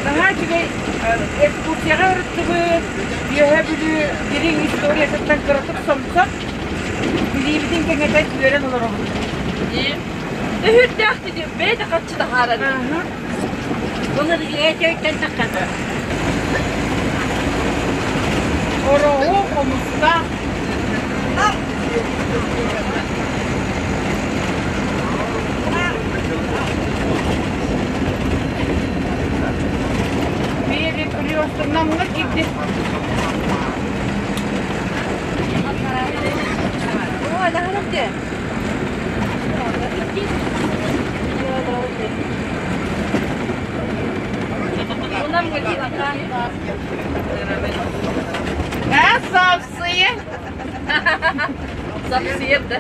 Наһаа үчүгэй экскурсияҕа ырыттыбыт, Үөһээ Бүлүү дириҥ историятыттан кыратык сомсон, билиибитин кэҥэтэн үөрэн олоробут. Өһүрдээх дии, бэйэтэ харчы таһаарар. Былыр өйтөн таххана. Ороһу хомустаах. Перекресток намҥа киирди. Ой, наһаа Сапсыйа. Сапсыйа да.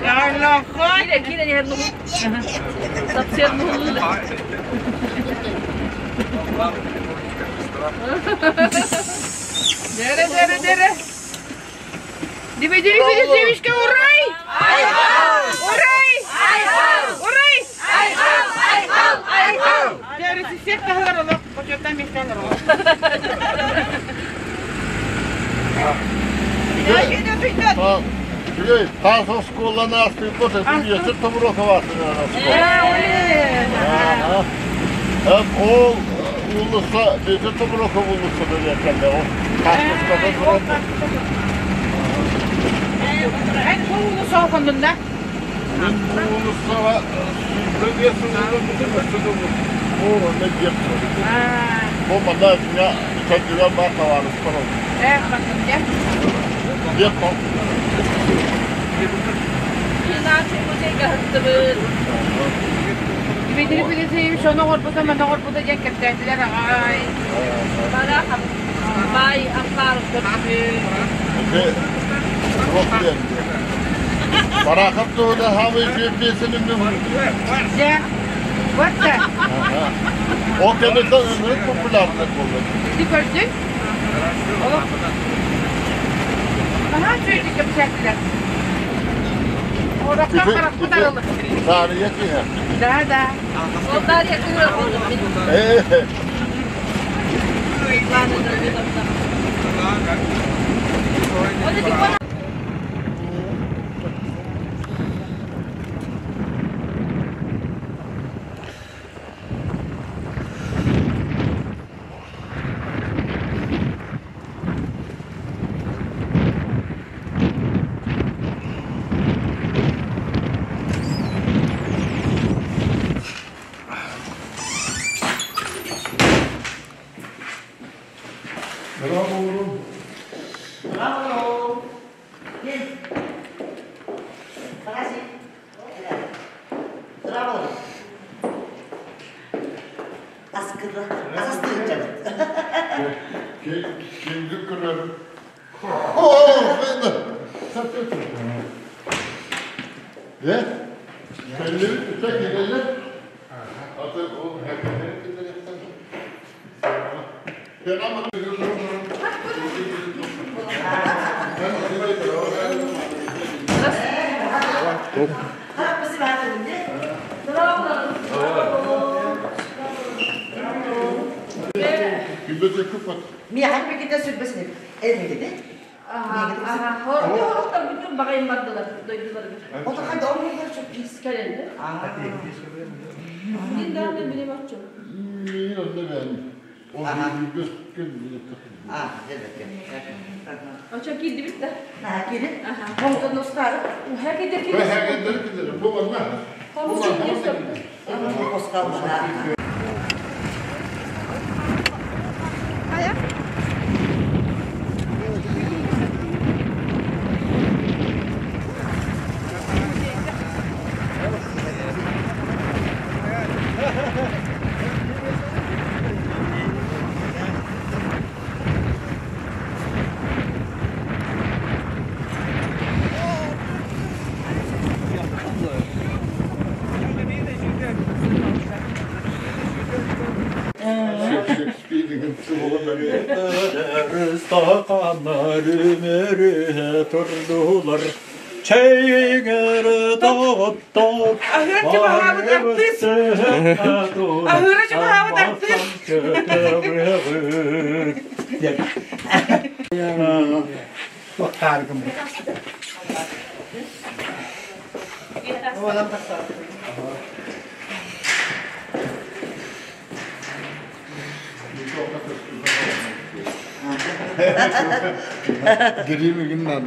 Киирэ, киирэ иһэр нугу. Сапсыйа нугу. Дере, дере, дере. Дмитрий Федосеевичка урай! Урай! Үчүгэй, таас оскуоланы астыыппыт, өсө Тобуроков аатынан оскуола. Ол уулусса, Бүөтүр Тобуроков уулуссата диэн кэллэ. Ол хаартыската турар. Эн бу уулусса хоннунна? Мин бу уулуссаҕа 25 сыл олорбутум, өссө да бу онно дьиэм турар. Бу манна кэргүгэр баар табаарыстар ол. Э, маннык дьэ. Дьиэм хол. Нация музейга сыттыбыт. Дмитрий Федосеевич ону оҥорбута, маны оҥорбута диэн кэпсээтилэр аҕай. Барахов баай ампаар көрдүбүт. Ити туох диэн Барахов туһунан хаамый үчүгэй пьесаны мин Дьэ, вот да. Ол кэнниттэн ынырык популярный буолла. Ити көрдүн? Олох. Наһаа үчүгэйдик кэпсээтилэр. Орохтон харахпыт арылы. Таарыйа киһи. Да, да. Ол Дарья кыыра болдум мин. Ол ити Bravo. Bravo. Bravo. Askıda. Asastıracağım. Kimdi kırarım? Oh, ben Ne? Kelleri tutak giderler. Artık o herkese gider. Ben ama Миэхэ китэ сүрбэсин эдигиди. Хорохтор бүтүн багайын бардылар дойдуларыгар. Ото ханда оңугар чөп Кэлэллэр. Мин даҕаны билим оччо. Мин онно ben. O bir gün А, элбетте. Очо киирдибит да. На, кири. Хоңтон устары. Хэкидер Ben киирдибит. herkese giderim. Bu bana. Оскалмана. Shakespeare'in Istakanlar turdular. Çeygeri dağıttı. Ahırcı bahabı artist. Ahırcı bahabı artist. Gireyim günler.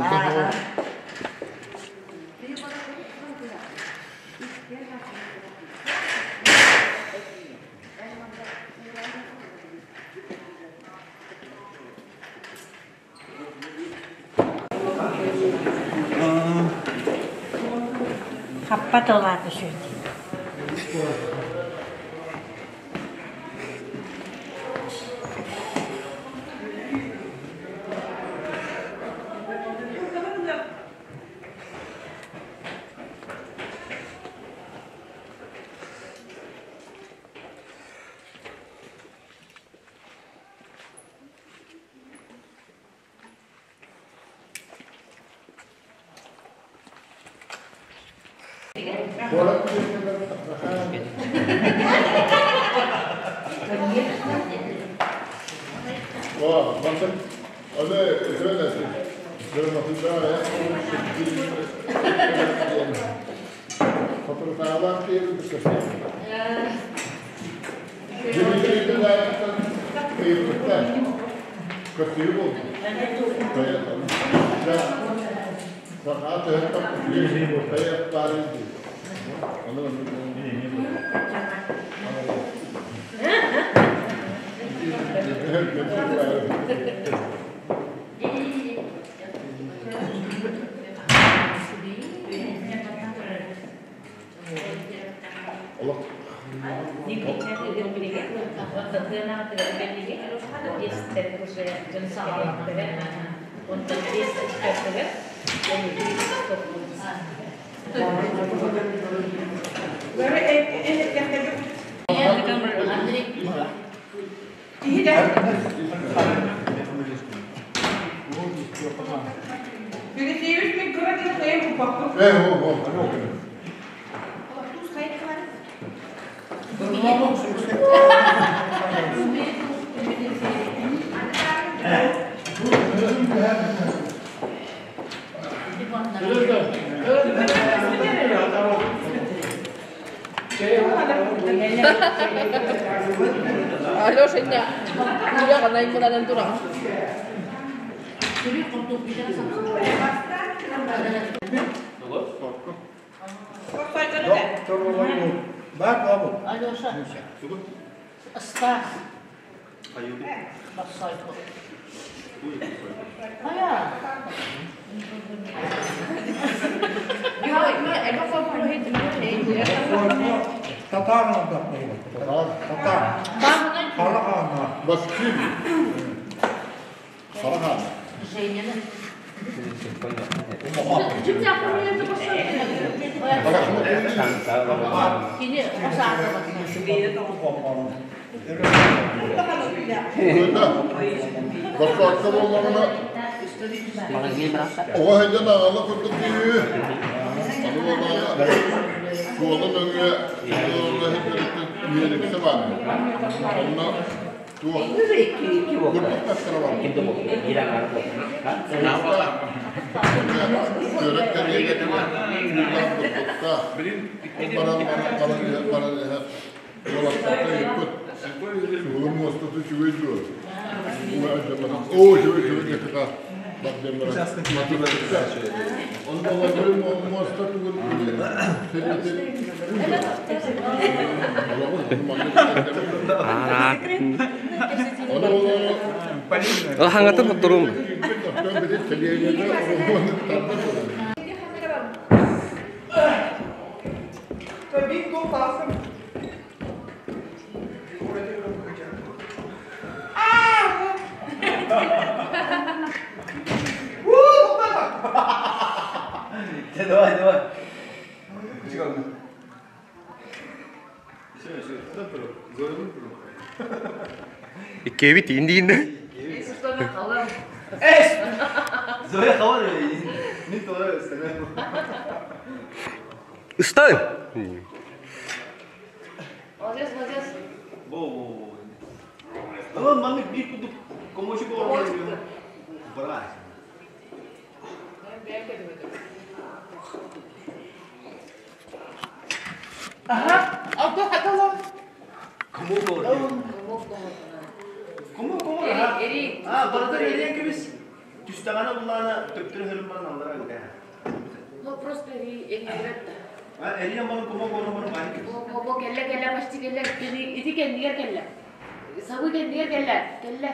Хаппат олааты шөйт. Vah, bakın. Öyle, öyle. Алеша, не, наймыланан тураҕын. Алеша, Стас. Оҕо сылдьан аҕала курдук киһи. Аны буоллаҕына суола нөҥүө миэлиҥсэ баар. Онно туох курдук тастара бар. Күөрөк кэриэгэтигэр кууллаах бурдуктаах. Баран баран баран иһэр баран иһэр. Уолаттарга ыйыппыт. Суолун муостата үчүгэй дуо? Оо, үчүгэй үчүгэй диэтэхэ бар диэн баран математика. Онно олорбут муоста тугун Хаҥатын хотторум. Давай, давай. Иккиэбит иин Зоя хавар не то Ыстан! Молодец, молодец. Во-во-во. Алан маннык биир курдук комочек оҕолор Брат. Ага, а то хотела. Кому говорит? Кому кому? А, бардар эрен кебис. Түстәгәне булланы төптөр хөрүм баран аллара гыда. Ну, просто эрен да. А, эрен баран кому говорим баран бары кебис. Бо бо кэллэ кэллэ почти кэллэ ити кэннигэр кэллэ. Сабы кэннигэр кэллэ кэллэ.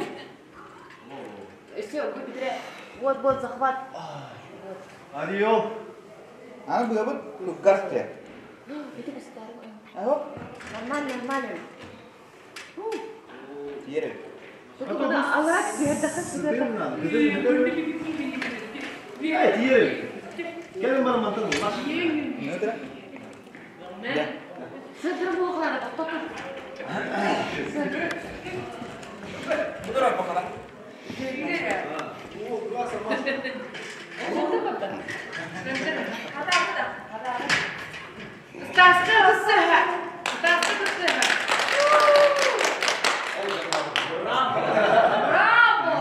Все, битре. Вот вот захват. Арио. Аны быабыт луггасте. Ити быстарым. Аho. Нормально, нормально. Тиерек. Аллах, Ай, тиерек. Келин баран мантан буллар. Сыдыр буохлара тоқтоту. Сыдыр. Будурар бакала. Стаска ысыха. Стаска ысыха. Браво! Браво!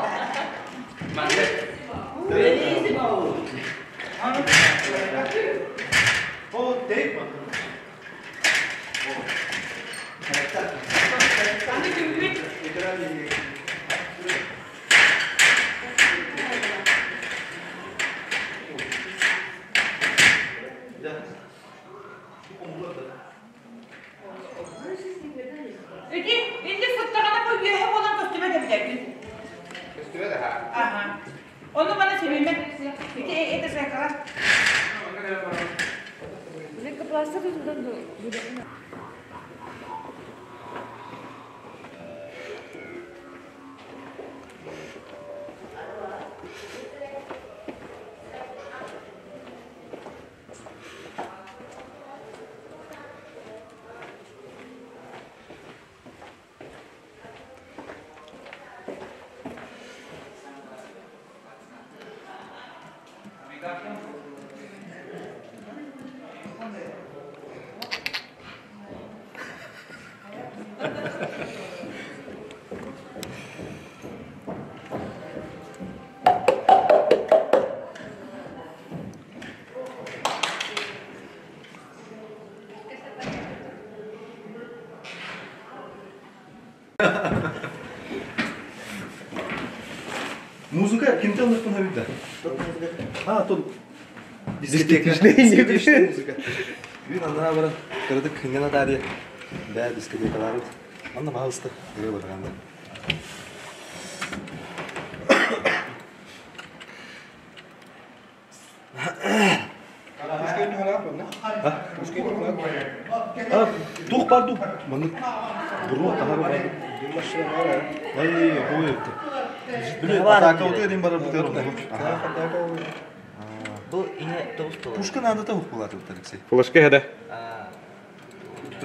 Аны күммүт. Ити, инник сыттаҕына бу үөһэ буолан көстүбэт эбит күн. Көстүбэт аха. Аха. Ону маны сөбүмэ. Ити это зеркало. Музыка кимтен алыппын хабидда? А, тут Дискотека. Дискотечная музыка. Бүгүн аннара баран кыратык күнгэн атаарыйа. Бээ дискотекаларыт. Анна пожалуйста, ырыа барганда. А, тух бар ду. Маннык буруо таһар бар. Ай, ой, это. Биле, атака утуя дин барар бутер. Бу ине тоғыз Пушка надо того булат Алексей. Флешка хәдә.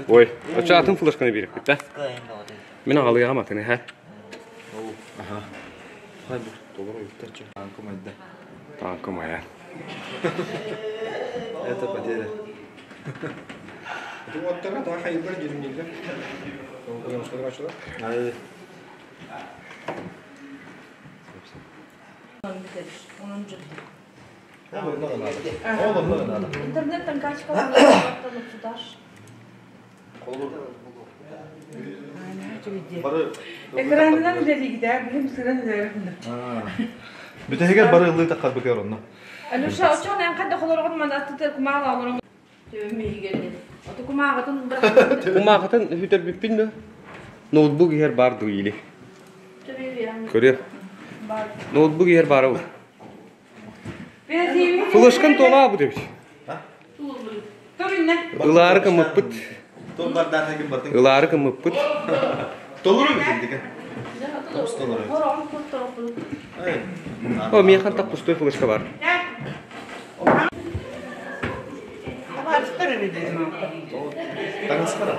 Ой, оча атын флешканы биреп бит, да? Мин агалыга матыны, хә. Аха. Хай бу толор уйуктарчы. Танком айда. Танком ая. Это потеря. Оттара да хайылдар жиримнилер. Ай. Ол оннан надо. Интернеттен качкалар суташ. Бары Экранынан үлелигде, билим сырын үлелигде. Бүтәһигер бары ыллы таққар бекер онно. Алюша, очон эн кадда холоргон ман аттытыр кумаала олорон. Төммейгелди. Оту кумаагатын бирак. Кумаагатын хүтер бүппин да. Ноутбук иһэр бар ду или. Көрө. Ноутбук иһэр бар ол. Флешкан тола бу деп. Туринне. Ылары кымыппыт. Тон бар дан хагин бартын. Ылары кымыппыт. Толору бит деген. Топс толору. О, мен ханта пустой флешка бар. Таңаскара.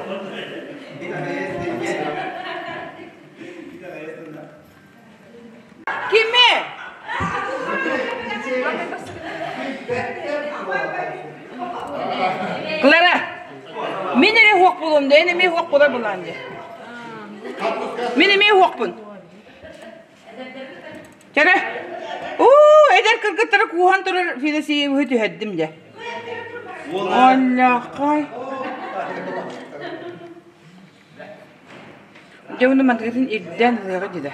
Киме? Клара, мен эре хуак болом да, эне мен хуак болар булан де. Мен эме хуакпын. Чара. Оо, эдер кыргыттары кухан турар филосия өтө хәддим де. Аллахай. Жауны мантыгын ирден ылыгы диде.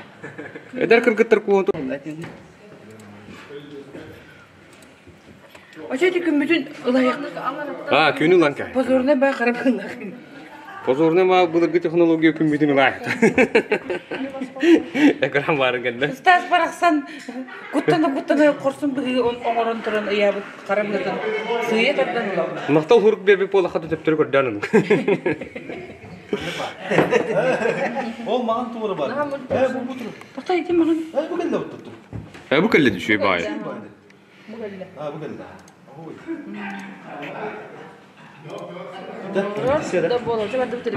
Эдер кыргыттар куон Очо күммүтүн ылайык. А, күнү ланка. Позорна бай карап ылык. Позорны ма былыргы технология күммүтүн ылайык. Экран барын кенде. Стас бараксан куттана куттана корсун биги оңорон туран ыябыт карамгытын сыя тардан ылау. Мактал хурук бербек бола хаты төптөрү көрдөнүн. Ол маған тура бар. Э, бу бу тура. Токтой ити маған. Э, бу келді оттур. Э, бу келди түшөй бай. А, бу келді. Да боло, жабады бутыр.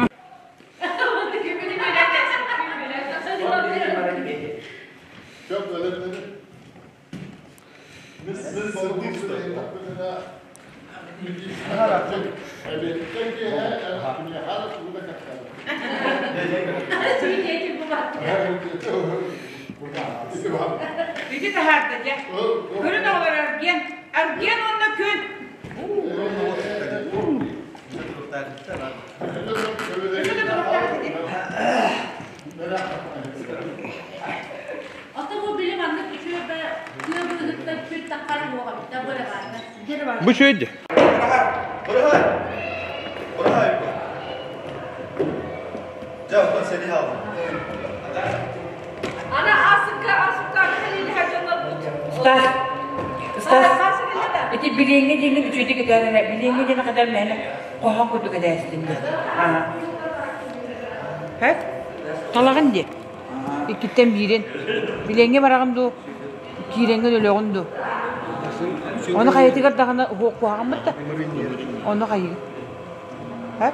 Ити тахарда же. Көрүн оғлар арген. Арген онна күн. Ата бу били маннык үчүгэйбэ тыа быыһыттан күн таххара буоҕа битта бу эрэ баарга. Бу үчүгэй Ана асыкка асыкка кэлиилэһэр дьоннорбут. Стас, Стас, ити билиҥҥи диэҥҥин үчүгэйдик этэн эрэ, билиҥҥи диэн хадам мээнэ хоһоон курдук этээстин диэн. Һэ? Талаҕын диэ. Иккиттэн биирин. Билиҥҥи бараҕын дуу, киирэҥҥин өлөҕүн дуу. Ону хайатыгар даҕаны куһаҕаммыт да. Ону хайыы. Һэ?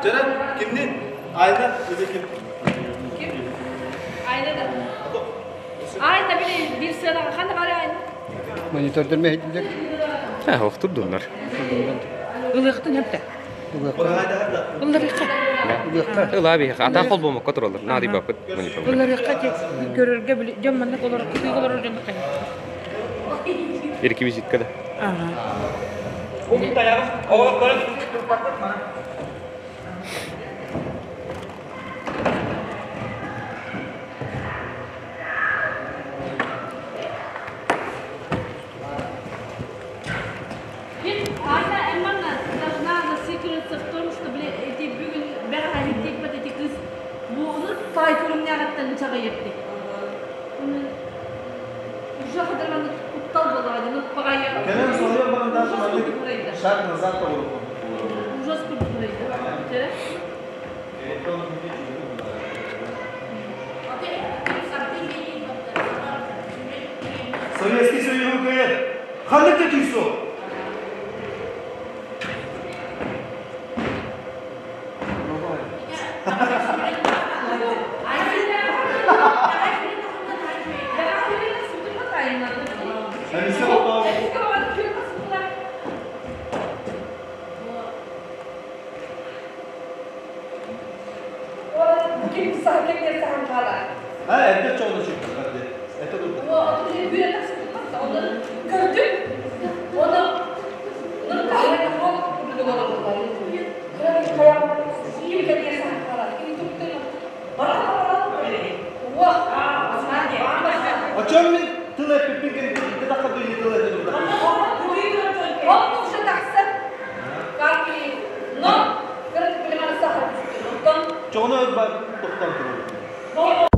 Чара, кимнин? Айна, или ким? Ким? Айна да. Айна били бир сыанаҕа ханна бары Айна? Монитордар мэһэйдилэр. Э, охтурдуннар. Ылыахтын хөптө. Ылларыахха. Ылаа биһиэхэ. Атаах холбомокко тураллар. Наадыйбаппыт мониторга. Ылларыахха ти көрөргө били дьон маннык олорор кытыыга олорор дьон хайа. Реквизитка да. Ага. Айна Эмманна должна зацикливаться в том, что эти бүгүн бэҕэһээ эти кыз буолу тай көрүҥнээҕиттэн чаҕыйыпты. Уже хадырманы куттал буолаҕа ну паҕайы. Кэлэн соһуйан баран даже маннык шаг назад оҥорбут. Ужас курдук бурайда. Советский Союз кыайан. Ханнык да түйсө. Ha, эрдэ чоҕуна чуйбут Это тут. О чем мен тыл эппиппин кэнниттэн тахха дуйни тыл этэ турда. Чоҕуна бар тохтон турар.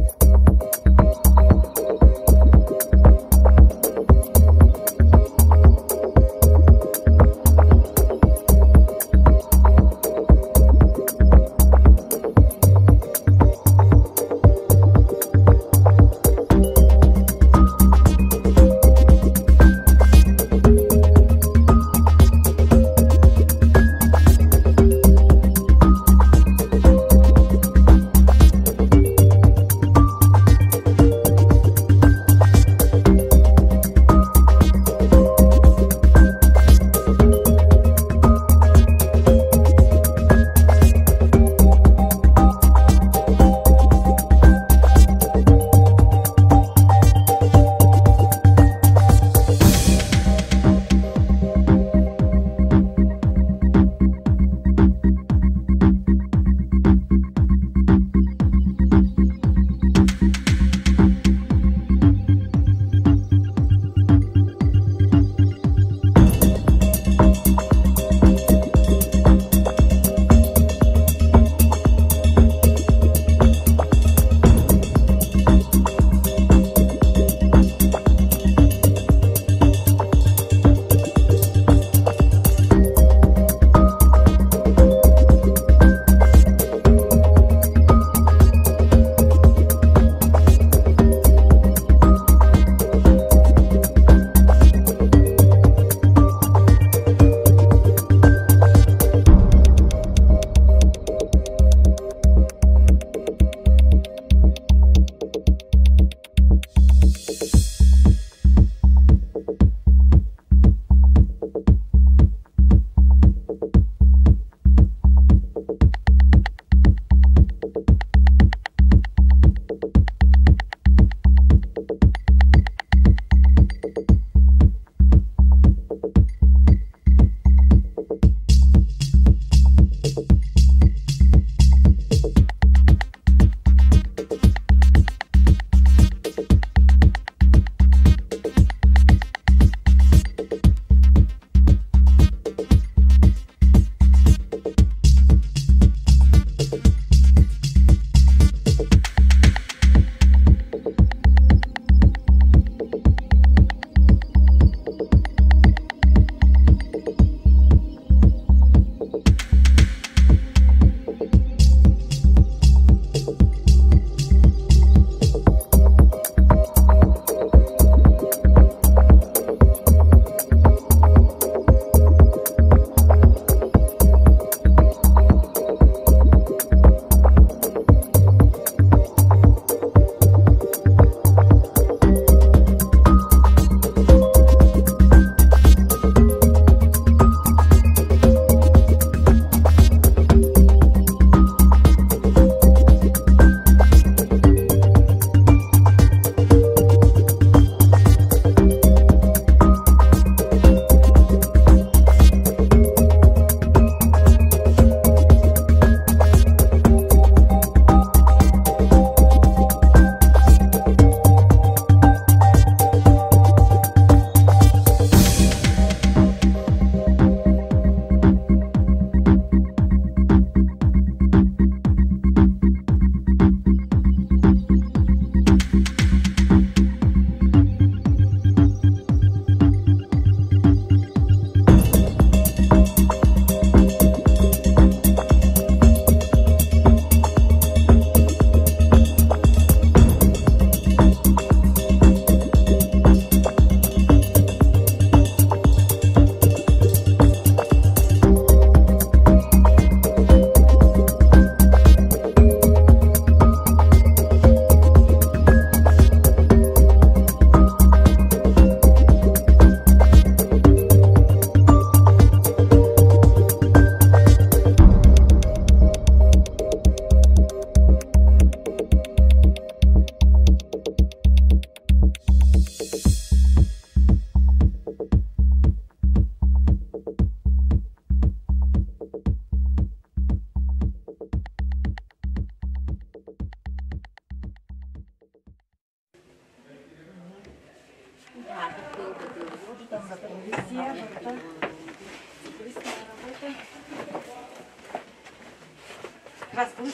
Краскалы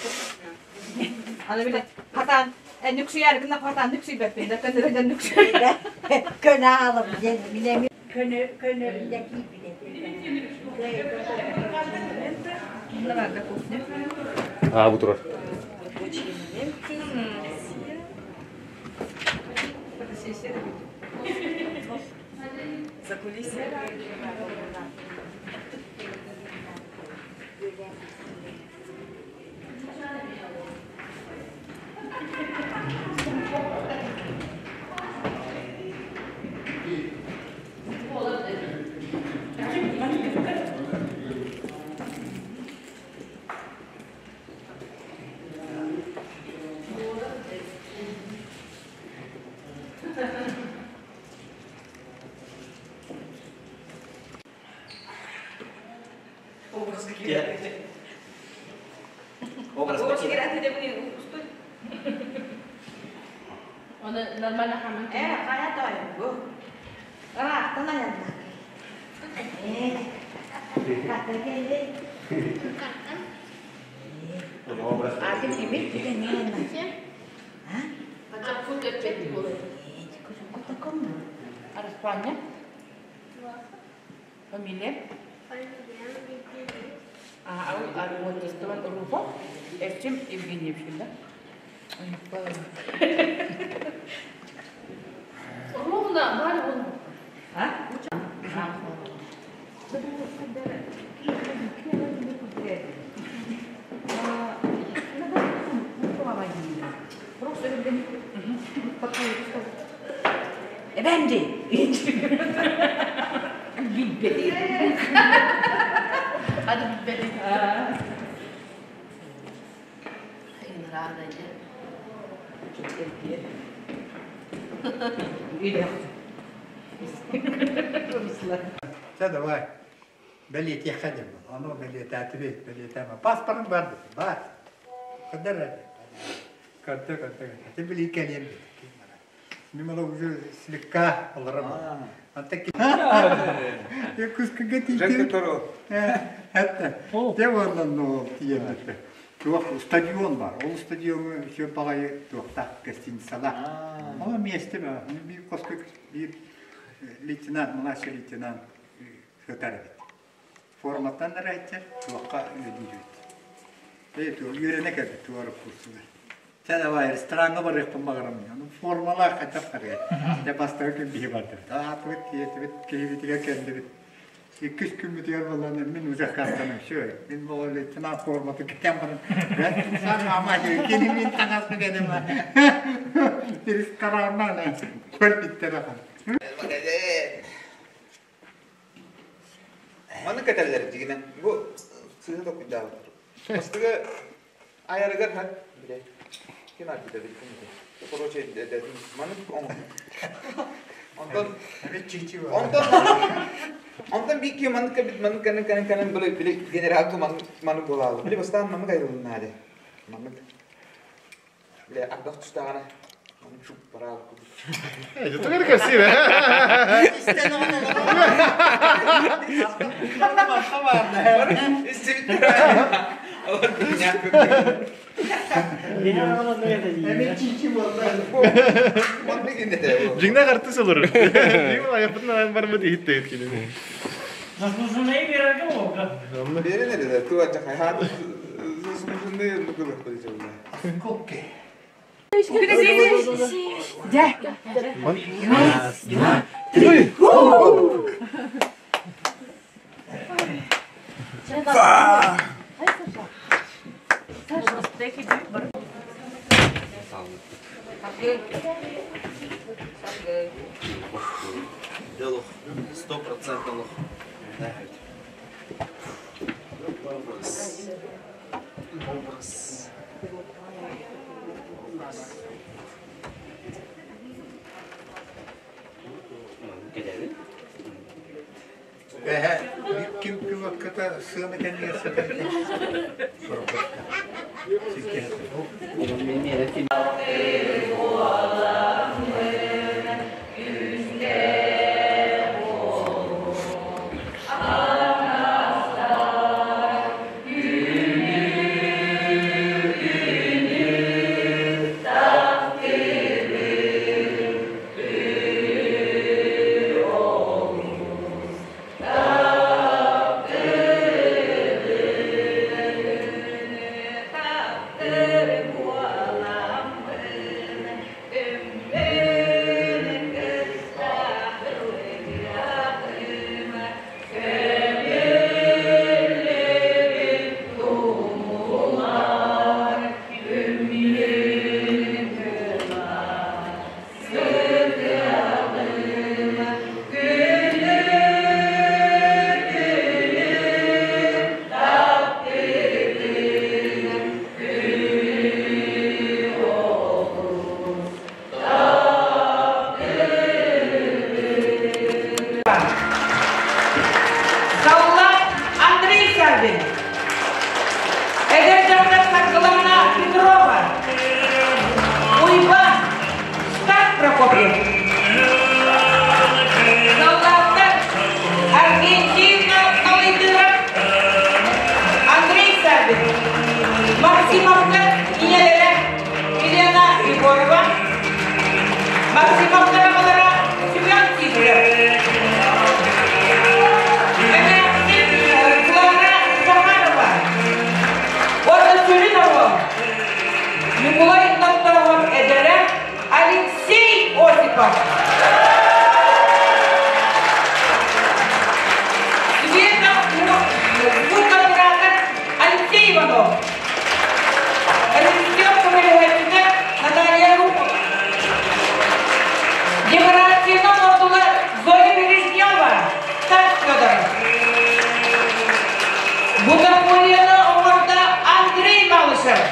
Аны биле хатан нүксүйәр гына хатан нүксүйбәппин да көнөрөдөн нүксүйбә. Көнө алып ден мине көнө көнө кийбиде. А, бу турар. За кулисами. Образ какие-то. Образ Образ какие-то. Оны нормально хамын. Кая той бу. Ырахтан аянна. Ката келе. Атым кимит? Араспаня. Фамилия? А, отчеством Руфов, Эрчим Евгеньевич, да? Ровно, бар он. А? Эбенди. Билбеди. Hadi bilbedi. Чэ, давай. Бэлиэтиэххэ диэн буолла. Ону бэлиэтээтибит, бэлиэтээмэ. Паспорын бар дии, бар. Көрдөр эрэ. Көрдө, көрдө, көрдө. Ти билии кэлиэм диэтэ. Мин ону уже слегка олоробун. Антон Кускага тиийдим. Это, те буоллан ол тиийэн Туох стадион бар. Ол стадиоҥҥа үчүгэй баҕайы туохтаах гостиницалаах. Ол миэстэ баар. Биир хоско биир лейтенант, младший лейтенант сытар эбит. Форматтан эрэ туохха үлэлиир эбит. Ээ, үөрэнэ кэлбит туора курсугар. Чэ, давай, рестораҥҥа барыахпын баҕарам. Ону формалаах хайдах барыай. Дьэ, бастакы күн биһи бардыбыт. Аатыбыт, тиэтибит, киһибитигэр кэллибит. Иккис күммүтүгэр буоллаҕына мин уже картаны все, мин буола лейтенант форматын кэтэн баран, саҥа кини мин таҥаспын кэтэн рестораҥҥа көрбүттэр ахан. Маннык кэтэллэр дьигинэн. Бу сыыһа толкуйдаабыт. Бастакы айарыгар ха биле. Ким арбита билкин. Короче, маннык оҥо. Онтон Онтон Онтон бикки маннык кэбит маннык кэнэн кэнэн кэнэн били били генерал маннык маннык буолаалы. Били бастаан маннык айылыннаады. Маннык. Били ардах түстаҕына маннык чуп бараалы курдук. Это тоже красиво. Дьиҥнээх артыыс олорор. Биир айаппытын аан барбыт иһит кинини. Заслуженные берерге болга. Берен эрэ ту ача заслуженные Кокке. Раз, два, три. Делох, 100% лох. Образ. Образ. Образ. Эһэ, ким пилотката сыана кэннигэр сытар Саввин. Эдэр дьахтар Саргылана Петрова. Уйбаан Стас Прокопьев. Саллааттар Аргентина Талыйдыров, Андрей Саввин, Максимовтар ийэлэрэ Елена Егорова, Максимовтар аҕалара Семен Сидоров, Эмээхсин Клара Захарова уонна сүрүн оҕо Ньукулай Ноттоҕор эдэрэ Алексей Осипов. Света звукооператор Алексей Иванов. Режиссер көмөлөһөөччүтэ Наталья Рухова. Декорацияны оҥордулар Зоя Бережнева, Стас Федоров. Бутафорияны оҥордо Андрей Малышев.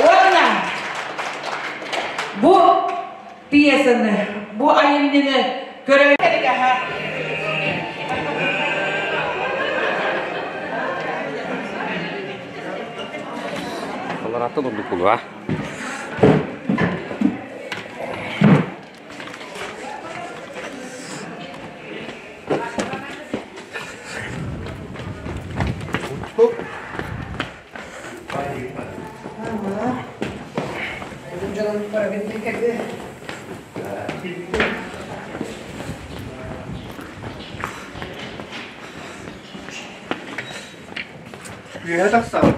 Уонна бу пьесаны, бу айымньыны көрө Алараттан ордук буолуо. Үөһэ тахсабыт.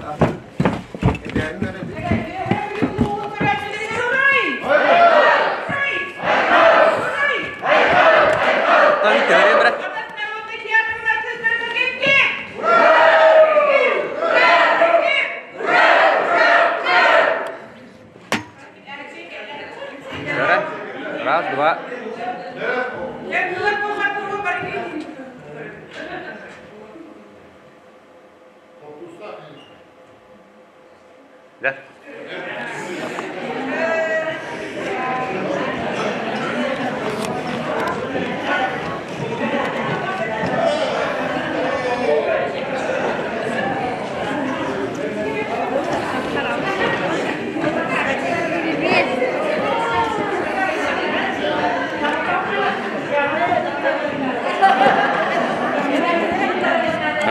Раз, два. Да. А?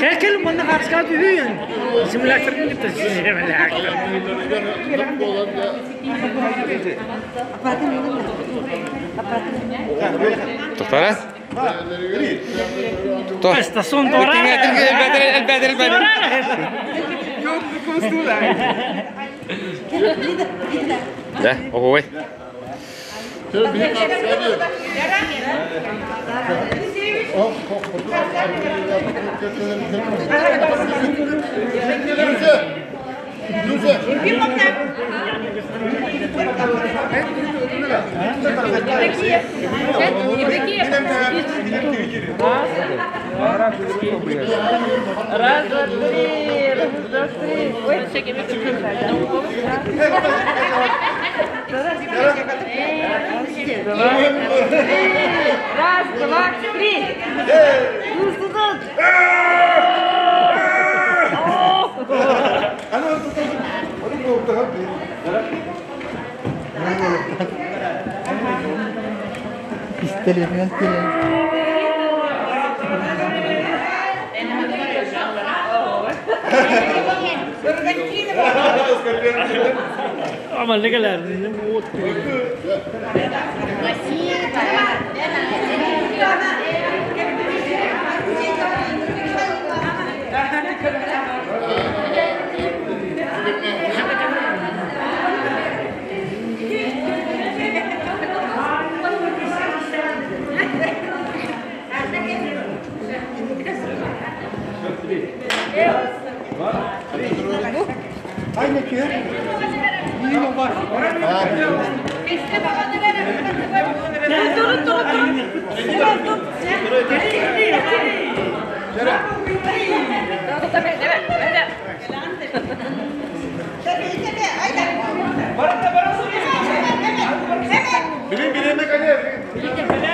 Кәкел манна харска дүйен. Симуляторын гитте Тоқтара? То. Esta son dorada. Elbette, elbette. Да, ой. Раз, два, три, раз, два, три. Ой, Раз, два, три. Ama ne kadar три. Раз, два, три. Bilin bilin mi kale?